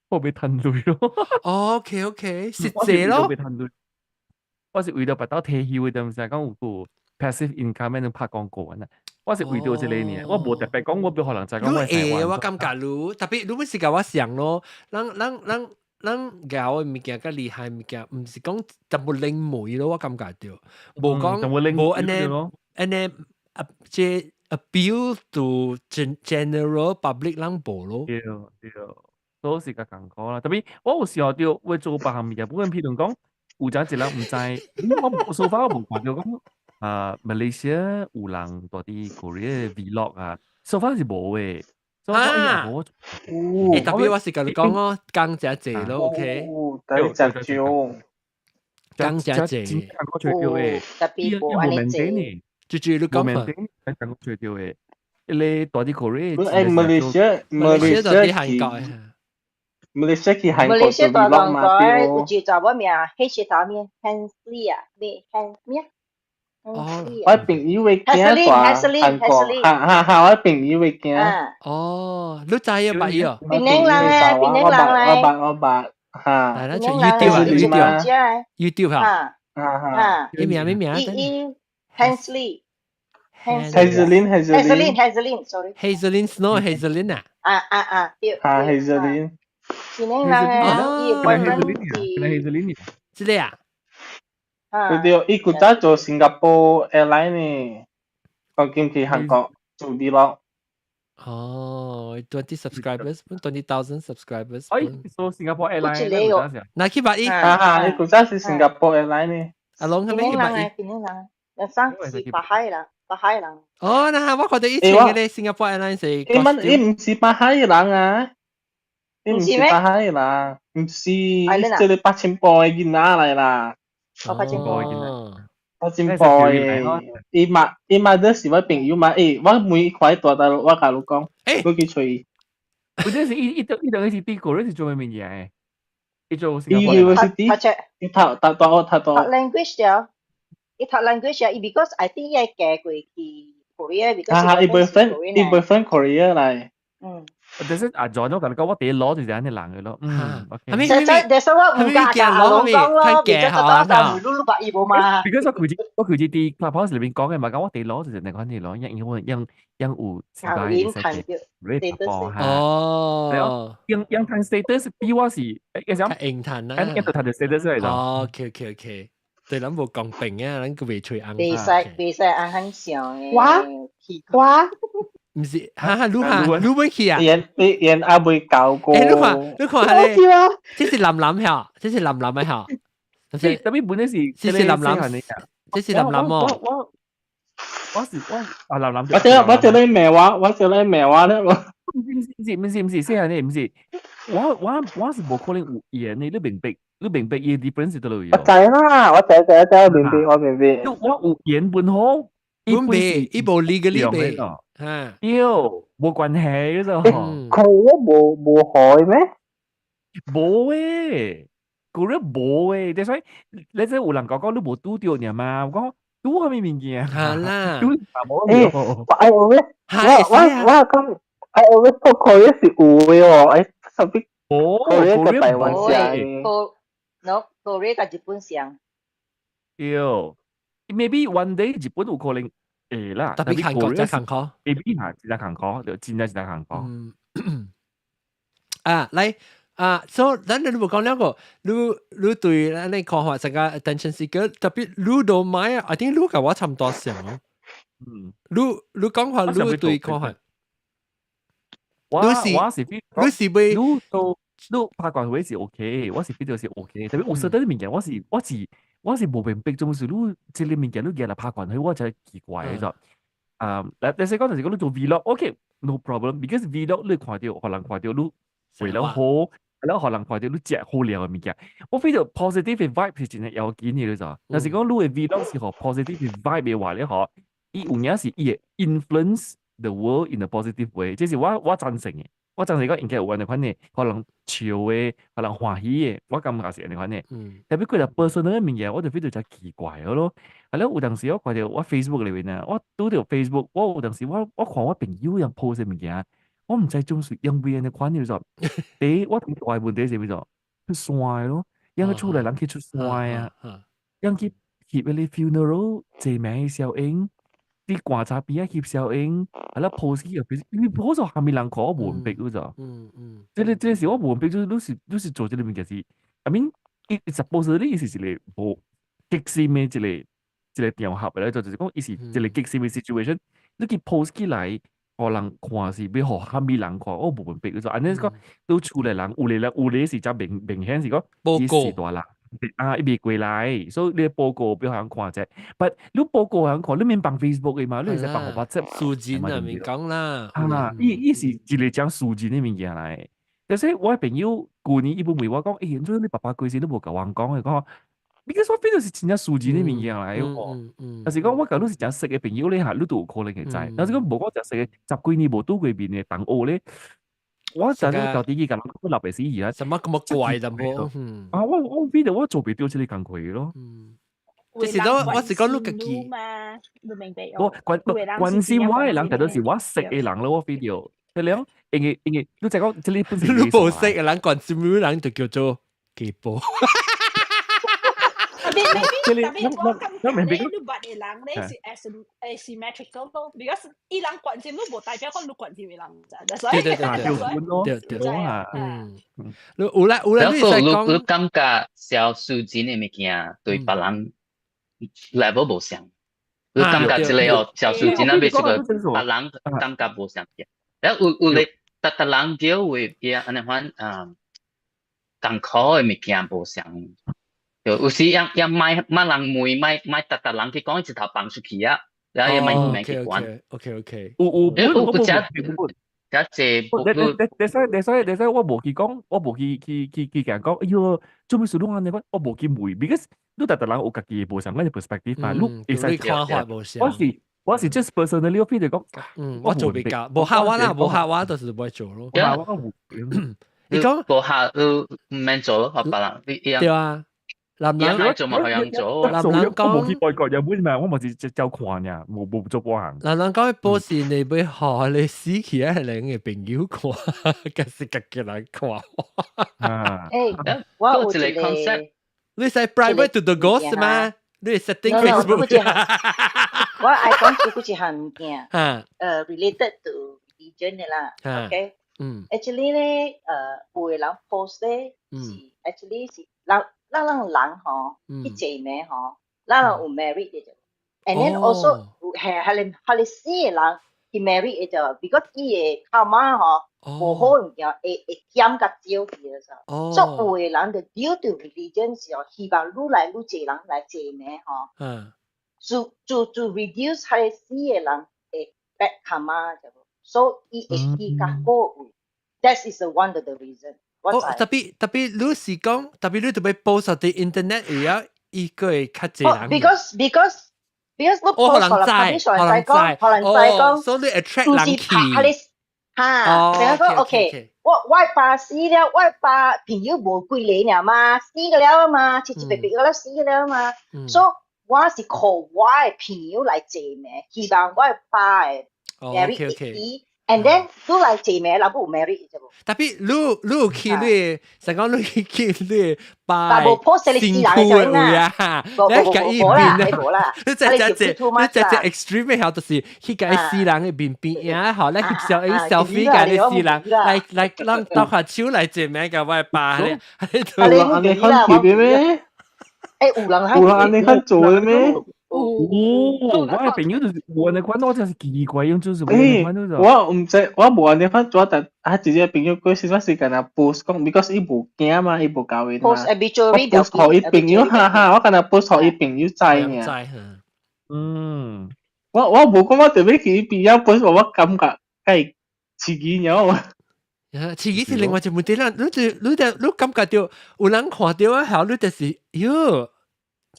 我欲趁鐳咯。 OK OK，實際咯。我是為了達到退休的，毋是講有個 passive income 能拍廣告啊。我是為著這個爾，我無特別講，我欲予人知講我會，我感覺你特別你本是共我想咯，咱咱咱咱𠢕的物件較厲害物件，毋是講淡薄靈媒咯，我感覺著，無講無按呢按呢啊，這 appeal to general public 人無咯。對對，都是較艱苦啦。特別我有時候著會做別項物件，不過譬如講，有陣一人毋知，我 so far 我無看著講啊，馬來西亞有人蹛佇 Korea vlog 啊，so far 是無的。啊！欸，特別我是共你講哦，講誠濟咯，OK。對，真少。講誠濟。特別無按呢濟。就就你講嘛。講最對的，你蹛佇 Korea。誒，馬來西亞，馬來西亞韓國。馬來西亞去韓國馬來西亞大韓國有一個查某名，彼是查某 Hensley 啊，咩 Han 咩？哦，我朋友的囝蹛韓國，哈哈哈！我朋友的囝。哦，你知啊？捌伊哦？檳城人啊，檳城人來。我捌我捌，哈。來，咱 YouTube 啊，YouTube，YouTube 哈。哈哈。伊名咩名？伊伊 Hensley。 Hazeline Hazeline Hazeline，sorry。 Hazeline Snow Hazeline 啊。啊啊啊，對。哈 Hazeline。檳城人誒，伊 boyfriend 是這個啊？對對，伊古早做新加坡 airline 呢，講今去韓國做 vlog。哦，20 subscribers，20,000 subscribers。哎，做新加坡 airline。哪去捌伊？啊，伊古早是新加坡 airline 呢。阿龍係咩去捌伊？檳城人，人生是北海人，北海人。哦，那我看到以前嘅咧，新加坡 airline 是。伊乜？伊唔是北海人啊？伊唔是北海人，唔是，這個八千步嘅囡仔來啦。哦，八千步嘅囡仔。八千步嘅，伊嘛伊嘛這是我朋友嘛，欸，我每塊大大我共你講，你去揣伊。不就是伊伊伊等於是佇個人是做咩物件嘅？伊做新加坡。University，伊讀讀大學讀大學。讀 language 了，伊讀 language 啊，伊 because I think 伊會嫁過去 Korea，because 啊，伊 boyfriend 伊 boyfriend Korea 來。嗯。就是阿 John 我共你講，我第一攞就是按呢人嘅咯。嗯，係咪？實在，但是我唔敢共阿龍講咯，別就到到攏捌伊無嘛。 Because 我佢我佢佇 Clubhouse 裏面講嘅嘛，講我第一攞就是那款嘢咯，因為因因有自家會使嘅，哦，用用談 status 比我是，誒，想用談啦，一度談到 status 嚟咗。哦，OK OK OK，對咱無公平啊，咱個袂吹紅。袂使袂使按很想嘅。我我。毋是，哈哈，你看，你欲去啊？伊伊阿未教過。欸，你看，你看咧，這是男男嚇，這是男男的嚇。特別本來是，這是男男，這是男男哦。我我是我啊男男。我這我這咧罵我，我這咧罵我咧。毋是毋是毋是，細漢的毋是。我我我是無可能有緣的，你明白？你明白伊 difference 佗落去？我知啦，我知知知，我明白，我明白。我有緣本好，伊本伊無 legally 袂。嚇，對，無關係嗰陣。佢無無害咩？無誒，嗰個無誒，所以你這有人講講你無拄著爾嘛？我講拄啥物物件？係啦。拄欸，我我我我講，哎，我講可是有的哦，哎，特別哦， Korea 佮台灣像。 No，Korea 佮日本像。對，maybe one day 日本有可能。會啦，特別韓國真艱苦，maybe 哈真艱苦，就真正真艱苦。嗯，啊，來啊，所以咱你無講兩個，你你對咱你看法成個 attention seeker，特別你都買啊，I think 你佮我差毋多像哦。你你講法，你對看法，我我是你是會，你都你拍關會是 OK，我是比較是 OK，特別有certain 物件，我是我是。我是無明白，總是你這個物件你舉來拍關係，我才奇怪嘅就。啊，嗱，你講就是講你做 vlog，OK，no problem，because vlog 你看著，予人看著你為了好，然後予人看著你食好料的物件。我 feel 到 positive vibe 是真係要緊嘅，你知？若是講你的 vlog 是予 positive vibe 的話咧，嗬，伊有影是伊會 influence the world in a positive way，這是我我贊成的。我贊成講應該有按呢款的，予人笑的，予人歡喜的，我感覺是按呢款的。特別幾個 personal 的物件，我就 feel 到真奇怪咯。係咯，有當時我看著我 Facebook 裏面啊，我拄著 Facebook，我有當時我我看我朋友人 post 的物件，我毋知總是因為按呢款叫做，第一我最大問題是啥物做？出山咯，因為厝內人去出山啊，人去翕彼個 funeral 坐名小英，佇棺材邊仔翕小英，啊了 post 去又因為 post 予啥物人看，我無明白嗰陣。這個這個是我無明白，就是你是你是做這個物件是，I mean，伊 supposedly 是一個無激心的一個一個場合來做，就是講伊是一個激心的 situation，你去 post 起來，予人看是欲予啥物人看，我無明白嗰陣。按呢講，佇厝內人有的人有的是真明明顯是講，伊是大人。啊，伊未過來，所以你報告欲予人看者。But 你報告予人看，你免放 Facebook 的嘛，你會使放 WhatsApp。私人啊，免講啦。啊，伊伊是一個講私人的物件來。但是我的朋友舊年伊本問我講，欸，做你爸爸過身，你無共我講的講，because 我變做是真正私人的物件來哦。但是講我共你是誠熟的朋友咧，嚇，你都有可能會知。但是講無我誠熟的，十幾年無拄過面的同學咧。我就係到底去共人講老爸死去啊？什麼咁怪淡薄？啊，我我記得我做袂著這個工課咯。嗯，就是講我是講你家己嘛，你明白？我關關心我的人，大多是我識的人咯。我 feel 著，係兩，因為因為你就講這裡本身你無識的人關心你人就叫做雞婆。你 Maybe 我感覺咧，你捌的人咧是 asymmetrical 咯，because 伊人關心你無代表講你關心的人，所以對對對對對，嗯，你有啦有啦，你使講，你感覺小數錢的物件對別人 level 無相，你感覺這個哦，小數錢那邊是個別人感覺無相嘅，然後有咧，逐逐人叫為伊按呢款啊，艱苦的物件無相。就有時樣樣莫莫人問，莫莫逐逐人去講，一頭放出去啊，然後也莫莫去管。 OK。有有有有只只濟。你你你使你使你使，我無去講，我無去去去去共人講，哎喲，做咩事攏按呢款，我無去問，because 你逐逐人有家己無相仝的 perspective 嘛，你會使看法無相。我是 just personally 我 feel 就講，我做比較，無客我啦，無客我就是無做咯。無客我無。你講無客你毋免做咯，學別人你對啊。男人做嘛係樣做，男人講我無去外國日本嘛，我嘛是照看爾，無無做半項。男人講報時你欲予你死去啊，係你的朋友看，還是家己來看？啊！誒，我有一個 concept，你使 private to the ghost 嗎？你 setting Facebook？我愛講幾幾項物件，related to religion 的啦，OK？Actually 咧，有的人 post 咧是 actually 是人。咱人人吼，去證明吼，咱人有 merit 的就，and then also 係係係你死的人去 merit 的就，because 伊的 karma 吼，無好物件會會減較少去的時候，所以有的人就 due to religion 時候，希望愈來愈濟人來證明吼，to reduce 彼死的人的 bad karma 就，所以伊會去較好位，that is the one of the reason。哦，特別特別你是講，特別你特別 post 佇 internet 有啊，伊個會較濟人。 Because 你 post 予人知，予人知，予人知講，所以你 attract 人去。哈，等下講 OK，我爸死了，我爸朋友無幾个爾嘛，死個了嘛，七七八八個了死了嘛，所以我是靠我的朋友來證明，希望我的爸的 merit 伊。And then 你來證明，人有 merit 啫無。 Tapi 你你有去你，成講你去你爸無 post 你私人的位啊，你共伊面啊，你這這這你這這 extreme 的效就是去共伊死人的面邊啊，吼，你翕相伊 selfie 共你死人，來來咱鬥下手來證明共我爸咧。有人按呢款貼的咩？欸，有人有人按呢款做的咩？哦，我的朋友就是有按呢款，我真是奇怪，用就是欸，我毋知，我無按呢款做，但啊，一個朋友過時陣時干焦 post 講，because 伊無驚嘛，伊無交伊嘛。 post obituary 我 post 予伊朋友，哈哈，我干焦 post 予伊朋友知爾。我無講我特別去伊邊仔 post，我感覺會刺激爾。刺激是另外一個問題啦，你就你就你感覺著有人看著啊，後你就是喲，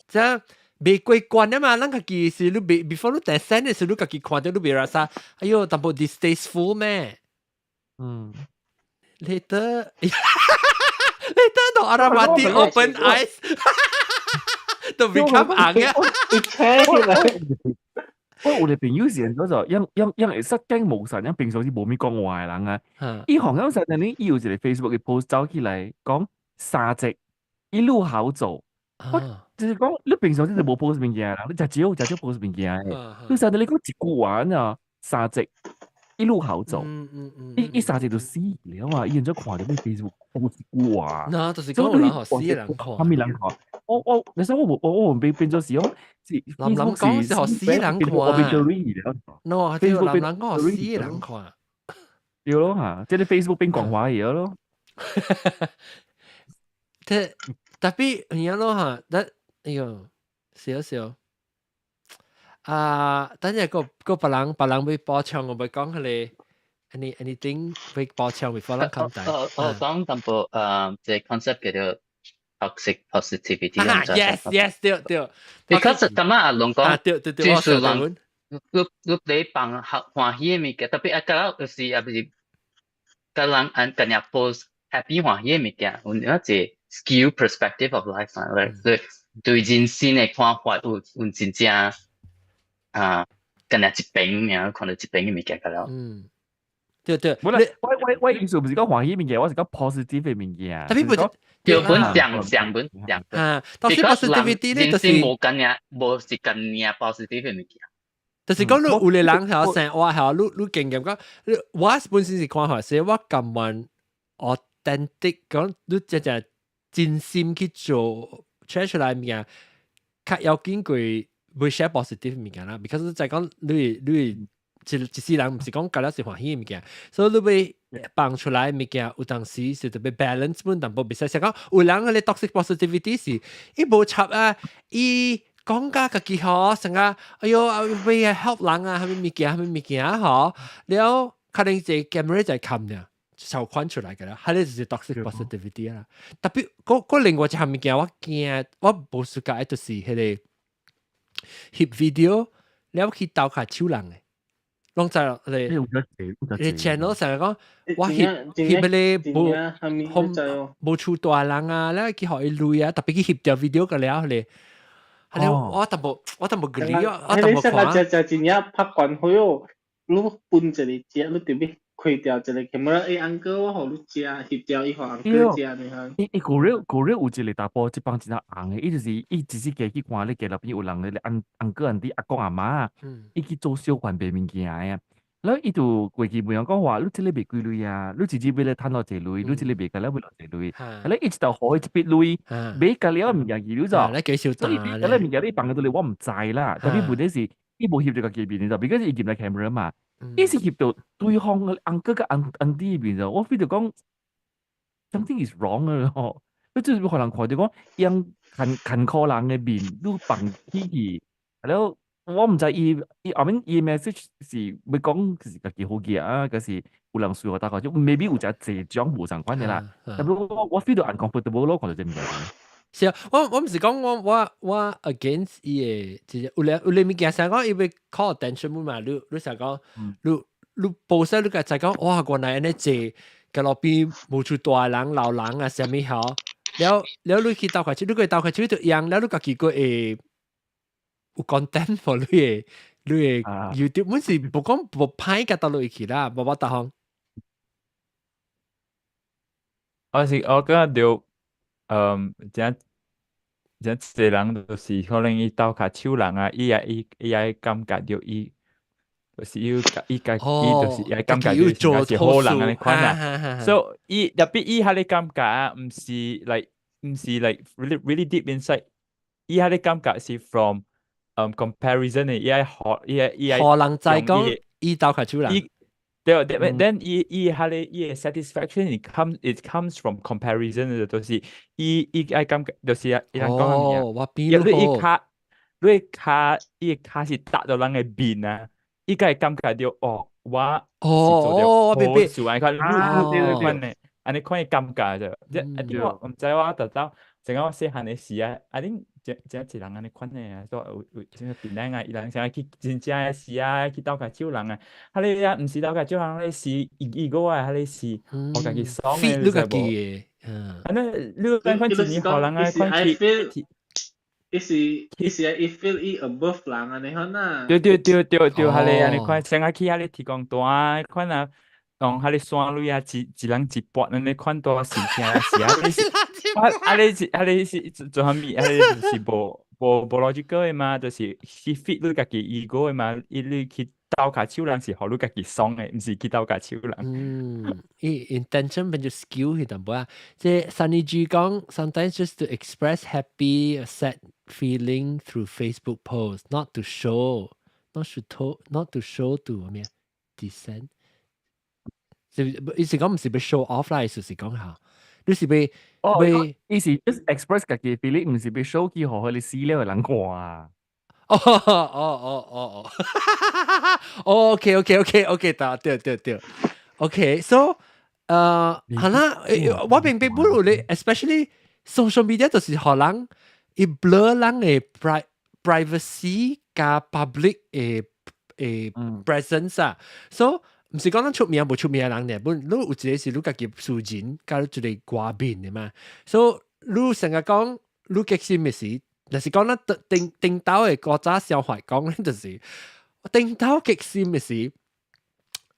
這。未過關啊嘛，咱家己是你未 before 你第 send 的時，你家己看著你袂拉哎喲，淡薄 distasteful 咩？Later later 到阿拉馬蒂 open eyes 都 become 紅啊！我有個朋友是嗰就樣樣樣會失驚無神，樣平常時無咩講話的人啊。伊好像實呢，伊有一個 Facebook 的 post 走起來講三節一路好走。我就是講，你平常時就無 post 物件啦，你誠少誠少 post 物件的。你實在你講一句話啊，三節一路好走，伊三節就死了嘛，伊按怎看著你 Facebook post 一句話？那就是講有人予死人看，啥物人看？我我，你說我無我我變變做是講，是男人講是予死人看。喏，對，男人講予死人看。對咯嚇，這個 Facebook 變講話嘢咯。這 tapi 樣咯嚇，得哎喲，少少。啊，等陣個個別人別人欲補充，我欲講彼個 anything 欲補充 before 咱看待。我我講淡薄這 concept 叫做 toxic positivity。 Yes，對對。 Because 今仔阿龍講，對對對，就是人你你你放歡喜的物件，特別啊，到有時也不是，佮人按今日 post happy 歡喜的物件，有一個 skew perspective of life 啊，對對人生的看法有有真正啊，敢若一邊爾，看著一邊的物件個了。對對。冇啦，我意思毋是講歡喜物件，我是講 positive 嘅物件。 Tapi 不對本上上本上。啊，但是 positivity 咧就是無緊爾，無是緊爾 positive 嘅物件。就是講你有個人係生活係你經驗講，我本身是看法，所以我甘願 authentic 講你真正真心去做 share 出來物件，較要緊過會 share positive 物件啦。because 就講你一世人毋是講覺得是歡喜嘅物件，所以你欲放出來物件有當時是特別 balance 本淡薄，袂使講有人個 toxic positivity 是伊無插啊，伊講甲家己好，成個哎喲欲 help 人啊，啥物物件，啥物物件吼，了可能這 camera 在看呢，收款出來嘅啦，彼個就是 toxic positivity 啦。Tapi 嗰另外一項物件，我驚我無暑假就是彼個翕 video 了去鬥跤手人嘅。攏知你你 channel 成日講我翕翕彼個無無厝大人啊，了去予伊鐳啊，特別去翕條 video 個了咧。係我淡薄個理我淡薄看。你只真正拍關會哦，你分一個食，你特別開掉一個 camera，欸，uncle 我予你食，翕掉伊予 uncle 食呢哈。伊伊古日古日有一個查埔，這幫真正紅的，伊就是伊只是家去看咧街內邊有人咧 uncle auntie 阿公阿嬤，伊去做小販賣物件的。了伊就過去問人講話，你這個賣幾鐳啊？你一日欲咧趁偌濟鐳？你這個賣甲了欲偌濟鐳？啊咧伊一頭予伊一筆鐳，買甲了物件去你知？所以買甲了物件你放喺度咧，我毋知啦。Tapi 問題是，伊無翕著家己面就，because 伊入來 camera 嘛，伊是翕到對方嘅 uncle 佮 auntie 面就，我 feel 到講 something is wrong 啊吼！你就是予人看著講，用勤勤苦人嘅面，你放起去，了。我毋知伊伊後面伊 message 是欲講是家己好額啊，抑是有人需要大家就 maybe 有一濟種無相仝的啦。Tapi 我 feel 到 uncomfortable 咯，看到這物件。是啊，我毋是講我 against 伊的，就是有咧物件，成講伊欲 call attention 嘛，你成講，你報說你個就講，哇，原來按呢濟，個路邊無厝大人老人啊，啥物吼，了了你去鬥跤手，你去鬥跤手就用，了你家己閣會有 content for 你的 YouTube，阮是無講無歹共倒落去啦，無無逐項。我是我感覺著，真真濟人就是可能伊鬥跤手人啊，伊也伊伊也感覺著伊，就是伊伊家伊就是伊感覺著是好人按呢款啊。所以伊 tapi 伊彼個感覺啊，毋是 like 毋是 like really really deep inside，伊彼個感覺是 from comparison 的，伊愛學伊愛伊愛予人知講伊鬥跤手人。對對，then 伊伊彼個伊的 satisfaction it comes from comparison 就是伊伊愛感覺就是伊人講啥物啊？伊跤你跤伊跤是踏到人的面啊，伊才會感覺著哦，我是做著好事按呢款，你你款的，按呢款的感覺著，這啊點我毋知我特到，成個我細漢的時啊，啊恁真真濟人按呢款的啊，說有有啥物檳榔啊，伊人啥去真正的時啊，去鬥跤手人啊，彼個啊毋是鬥跤手人，彼個是伊個啊，彼個是予家己爽的，你家己的，嗯，按呢你按款真予人啊款去。伊是伊 feel 伊 above 人按呢款啊。對對對對對，彼個按呢款，先啊去彼個天公單款啊，用彼個山鐳啊，一一人一撥按呢款大神聽是啊，你是啊啊你是啊你是做做啥物？啊你就是無無 logical 的嘛，就是去 fit 你家己 ego 的嘛，伊你去鬥跤手人是予你家己爽的，毋是去鬥跤手人。嗯，伊 intention 變做 skill 去淡薄啊。這 Sunny G 講，sometimes just to express happy or sad feeling through Facebook post, not to show, not to not to show to 咩 descent。意思講毋是欲 show off 啦，意思是講下，你是欲哦，意思 just express 家己 feeling，毋是欲 show 去予彼個死了的人看啊。哦哦哦哦哦，OK，對對對對，OK，so，好啦，我明白不如你，especially social media 就是予人伊 blur 人的 privacy 佮 public 的presence 啊，so 毋是講咱出名無出名的人呢，本你有一個是你家己私人，佮一個外面的嘛，所以你成日講你激心的時。就是講咱頂頂頭的古早笑話講，就是頂頭激心的時，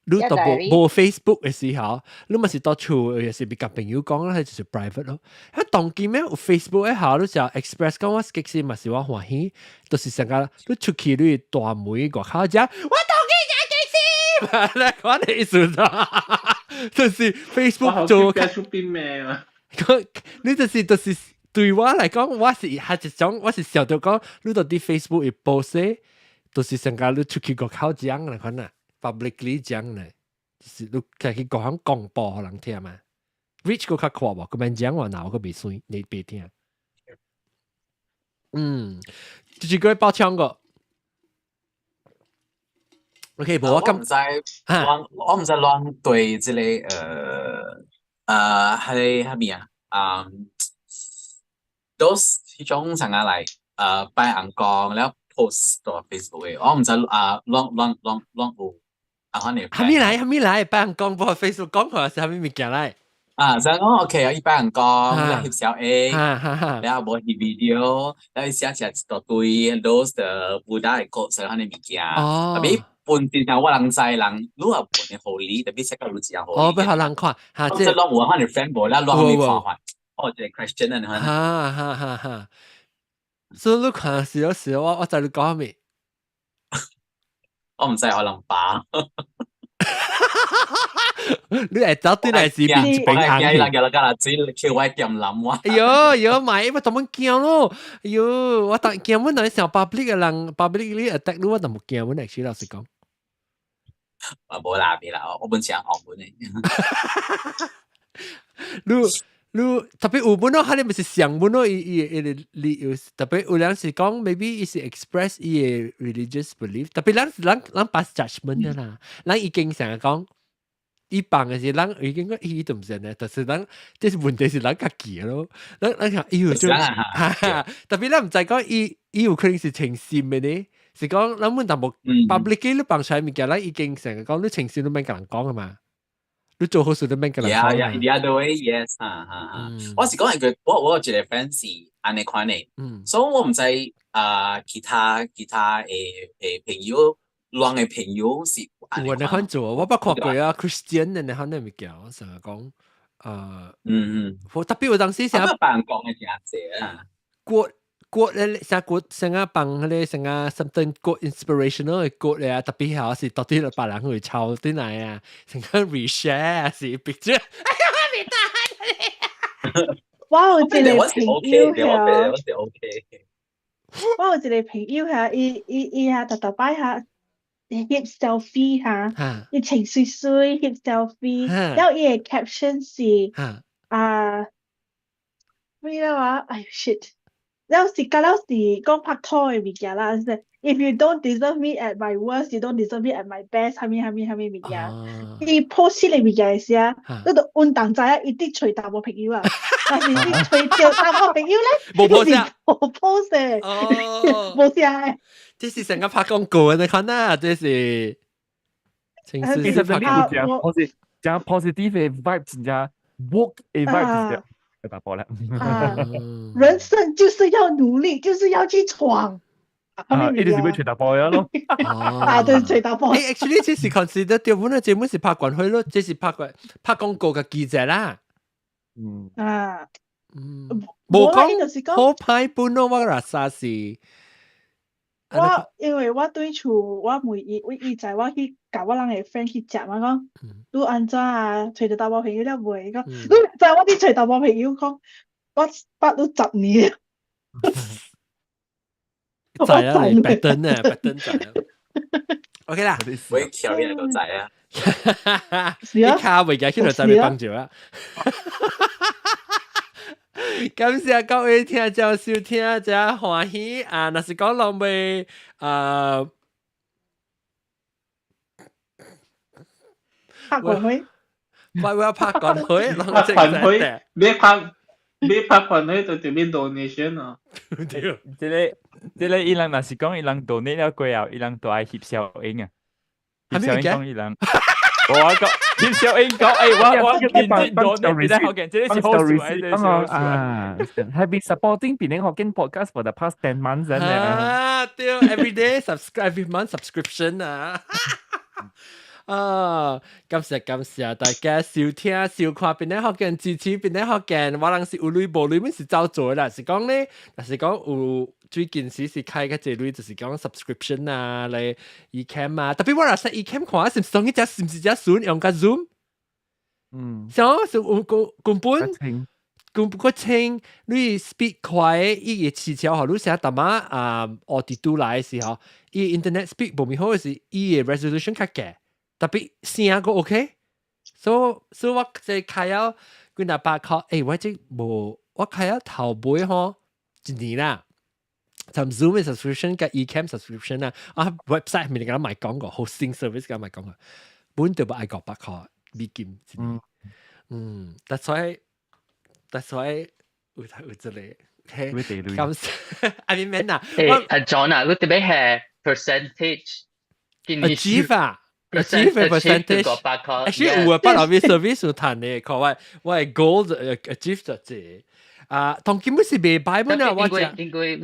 你都無無 Facebook 嘅時候，你咪是到厝，也是別共朋友講啦，就是 private 咯。啊，當今咩有 Facebook 嘅下，你就 express 講我激死嘛是我歡喜，就是成個你出去你大門外口講，我當今就激死，嚟講你意思就是 Facebook 做出邊咩啊？你就是對我嚟講，我是係一種，我是想到講，你到啲 Facebook 一 post，就是成個你出去外口講嚟看啊。publicly 講咧，就是你家己講廣播予人聽嘛。reach 閣較闊無？咁樣講話，嗱我閣袂算，你別聽。嗯，就是個爆槍個。OK，無我唔知，我唔知亂對這個係係咩啊？嗯，都是彼種啥個來拜尪公了 post 到 Facebook 的，我毋知啊，攏攏攏攏有啊，可能蝦米來蝦米來拜尪公播 Facebook 講看是蝦米物件來？啊，就講 OK 啊，伊拜尪公，了翕小 A，了無翕 video，了伊寫寫一大堆 those 的 Buddha 的故事款的物件，特別本身上我人知人，你也無呢好理，特別寫到愈真好。哦，欲予人看，哈，這攏有可能 friend 無，了攏沒看法。哦，這個 question 啊，你看。哈哈哈哈。所以你看是有時我知你講咩？我毋知可能吧。你會走對來是變一邊行去。人家來水叫我點諗我。哎喲喲，咪我當乜驚咯？哎喲，我當驚阮若想 public 嘅人，publicly attack 你，我就無驚阮，actually 老實講。啊，無啦，別啦，我本身學本嘅。你你特別有本咯，佢哋咪是上本咯，伊伊伊理由特別有人是講，maybe 伊是 express 伊嘅 religious belief，特別咱咱咱 pass judgment 的啦，咱已經成日講，伊放嘅是咱已經講伊都唔是呢，但是咱這是問題是咱家己咯，咱咱講哎呦就，特別咱毋知講伊伊有可能是誠心嘅呢，是講咱們淡薄 public 你放出來物件，咱已經成日講你誠心都免共人講啊嘛。你做好事都免共人講。 Yeah, yeah, the other way, yes，哈哈哈。我是講一句，我有一個 friend 是按呢款的，所以我毋知啊，其他的朋友，亂的朋友是有按呢款做，我捌看過啊，Christian 的那款的物件，我成日講，我特別有當時成日別人講的真濟啊，國國咧，成國成日放彼個成日 something 國 inspirational 的歌咧，特別好是到底別人會抄轉來啊，成個 reshare 是 picture，哎呀，我袂得。我有一個朋友遐，我是 OK。我有一個朋友遐，伊伊伊遐逐逐擺遐翕 selfie 哈，伊穿媠媠翕 selfie，了伊的 caption 是啊，咩話？哎 shit！了是敢若是講拍拖的物件啦，是 If you don't deserve me at my worst, you don't deserve me at my best，啥物啥物啥物物件。伊 post 這個物件的時啊，你就穩當知影伊佇揣查某朋友啊。但是伊揣著查某朋友咧，無 post 啊，無 post 的，無寫的。這是成個拍廣告的看啊，這是。其實你有講 positive，講 positive 的 vibe，真正 woke 的 vibe 是這樣。打波啦！啊，人生就是要努力，就是要去闖。啊，一直是欲揣查埔咯。啊，對，揣查埔。誒，actually 這是 consider 對，本來這本是拍關會咯，這是拍關拍廣告嘅記者啦。啊。無講好歹本咯，我垃圾是。我因為我對厝，我問伊，我伊載我去共我人的 friend 去食嘛，講你按怎啊？揣著查某朋友了未？伊講你知我佇揣查某朋友，講我捌你10年。知啊，你白燈啊，白燈知啊。OK 啦，我橋邊都知啊。你卡袂記去就知欲幫助啦。感謝各位聽眾收聽，真歡喜啊！若是講攏袂啊，拍關會，我要拍關會，拍關會，欲拍欲拍關會就欲 donation 哦。對，這个這个伊人若是講伊人 donate 了過後，伊人都愛翕小影啊，翕小影講伊人。我講翕小影講，欸，我我認真 donate 檳城福建，這个是好事，這個是好事啊！Have been supporting 檳城福建 podcast for the past 10 months 啊，對，every day subscribe every month subscription 啊。啊！感謝感謝大家收聽收看，邊咧福建支持邊咧福建，我人是有鐳無鐳，阮是走做啦。是講咧，若是講有最近時是開較濟鐳，就是講 subscription 啊，來 Ecamm 啊。特別我若使 Ecamm 看，是毋是當一隻是毋是隻筍用較 Zoom？像是有根根本。根本個清，你 speed 快，伊個市場吼，你成日淡仔啊，學佇拄來的時候，伊 internet speed 無咪好的是，伊個 resolution 較低，特別聲閣 OK，所以我這開了幾若百箍，欸，我這無，我開了頭尾吼一年啦，從 Zoom 的 subscription 佮 Ecamm subscription 啊，啊 website 咪共咱賣廣告，hosting service 共咱賣廣告，本就無愛500箍美金一年，嗯，that's why。That's why 有有這個，OK，感謝阿明免啦。欸，阿 John 啊，你特別係 percentage， achieve 啊，achieve percentage，actually 有啊，百六 service 有賺的，看我我的 goal achieve 咗這，啊，當根本是袂歹本啊，我講。因為你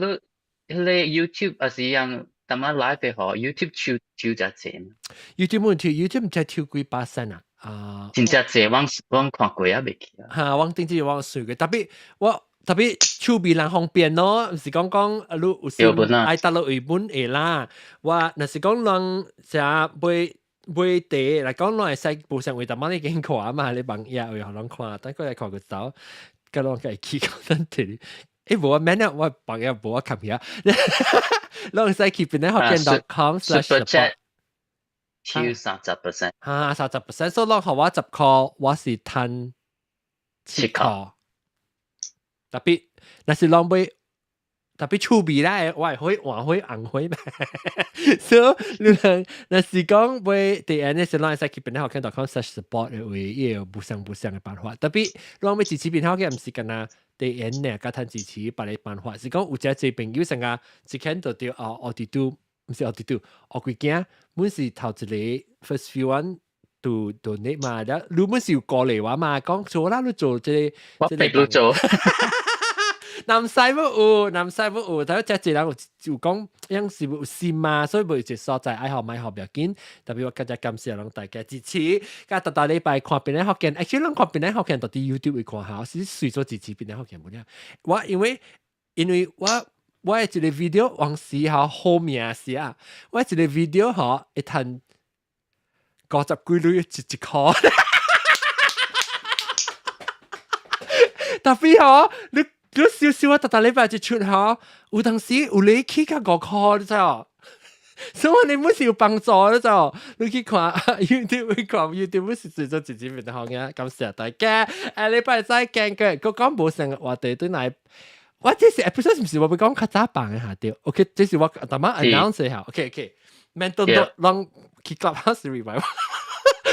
彼个 YouTube 也是樣，淡仔 live 的吼，YouTube 抽抽遮濟嘛。 YouTube 冇抽，YouTube 毋知抽幾巴仙啊。啊，真正濟，我我看過也袂記啊。哈，我頂次我算過，特別我特別手臂人方便咯，毋是講講啊，你有時愛搭落日本會啦。我若是講人食買買茶來講，攏會使無啥為淡仔你經看嘛，你網頁會予人看，等過來看個走，甲攏會去講咱提。欸，無啊，免啊，我網頁無我看遐，攏會使去邊咧福建 .com/support。抽30%，哈，30%，所以攏予我10箍，我是趁7箍。特別，若是攏買特別趣味啦，我會換花紅花嘛。所以你人若是講買第二呢是攏會使去邊咧福建 .com/support 的話，伊會有無相無相的辦法。特別攏欲支持邊福建，毋是干焦第二呢，佮趁支持別个辦法，是講有誠濟朋友成個一見就著哦，學佇拄。毋是學佇拄，學幾件，阮是頭一個 first few one 就 donate 嘛，了你本是有鼓勵我嘛，講做啦，你做這個，我逼你做。南西無有，南西無有，但係這濟人有有講，樣是有心嘛，所以無一個所在愛學買學不要緊。特別我更加感謝攏大家支持。佮逐逐禮拜看邊個福建，actually 攏看邊個福建，到佇 YouTube 會看下，是隨做支持邊個福建無了。我因為因為我。我的一個 video 往時吼好名是啊，我一個 video 吼會趁50幾鐳一一箍，特別吼你你少少啊，逐逐禮拜一出吼，有當時有咧起較5箍，你知無？所以你本是有幫助，你知無？你去看 YouTube，去看 YouTube 是做做自己變好嘅，感謝大家。下禮拜再見嘅，閣講無成話題對來。我這是 episode 是毋是我欲講較早放的下對？OK，這是我淡仔 announce 一下。OK OK，免都都攏去 Clubhouse revive。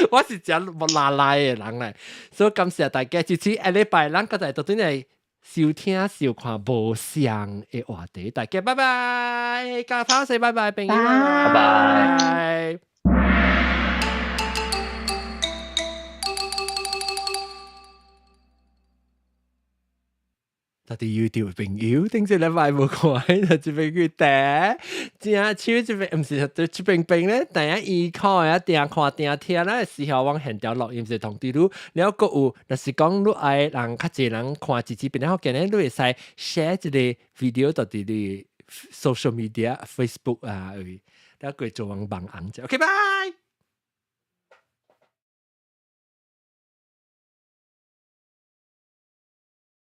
我是誠無拉拉的人來，所以感謝大家支持。下禮拜咱閣再倒轉來收聽收看無相的話題。大家拜拜，Clubhouse 拜拜，朋友拜拜。到底 YouTube 朋友，頂一禮拜無看，就這邊去訂，正手這邊毋是這邊邊咧，訂啊依靠啊，訂看訂聽咧時候，往現場錄音是通知你，了閣有，若是講你愛人較濟人看支持邊咧，福建咧，你會使 share 這個 video 到佇你 social media Facebook 啊，了過做網網紅者，OK，拜。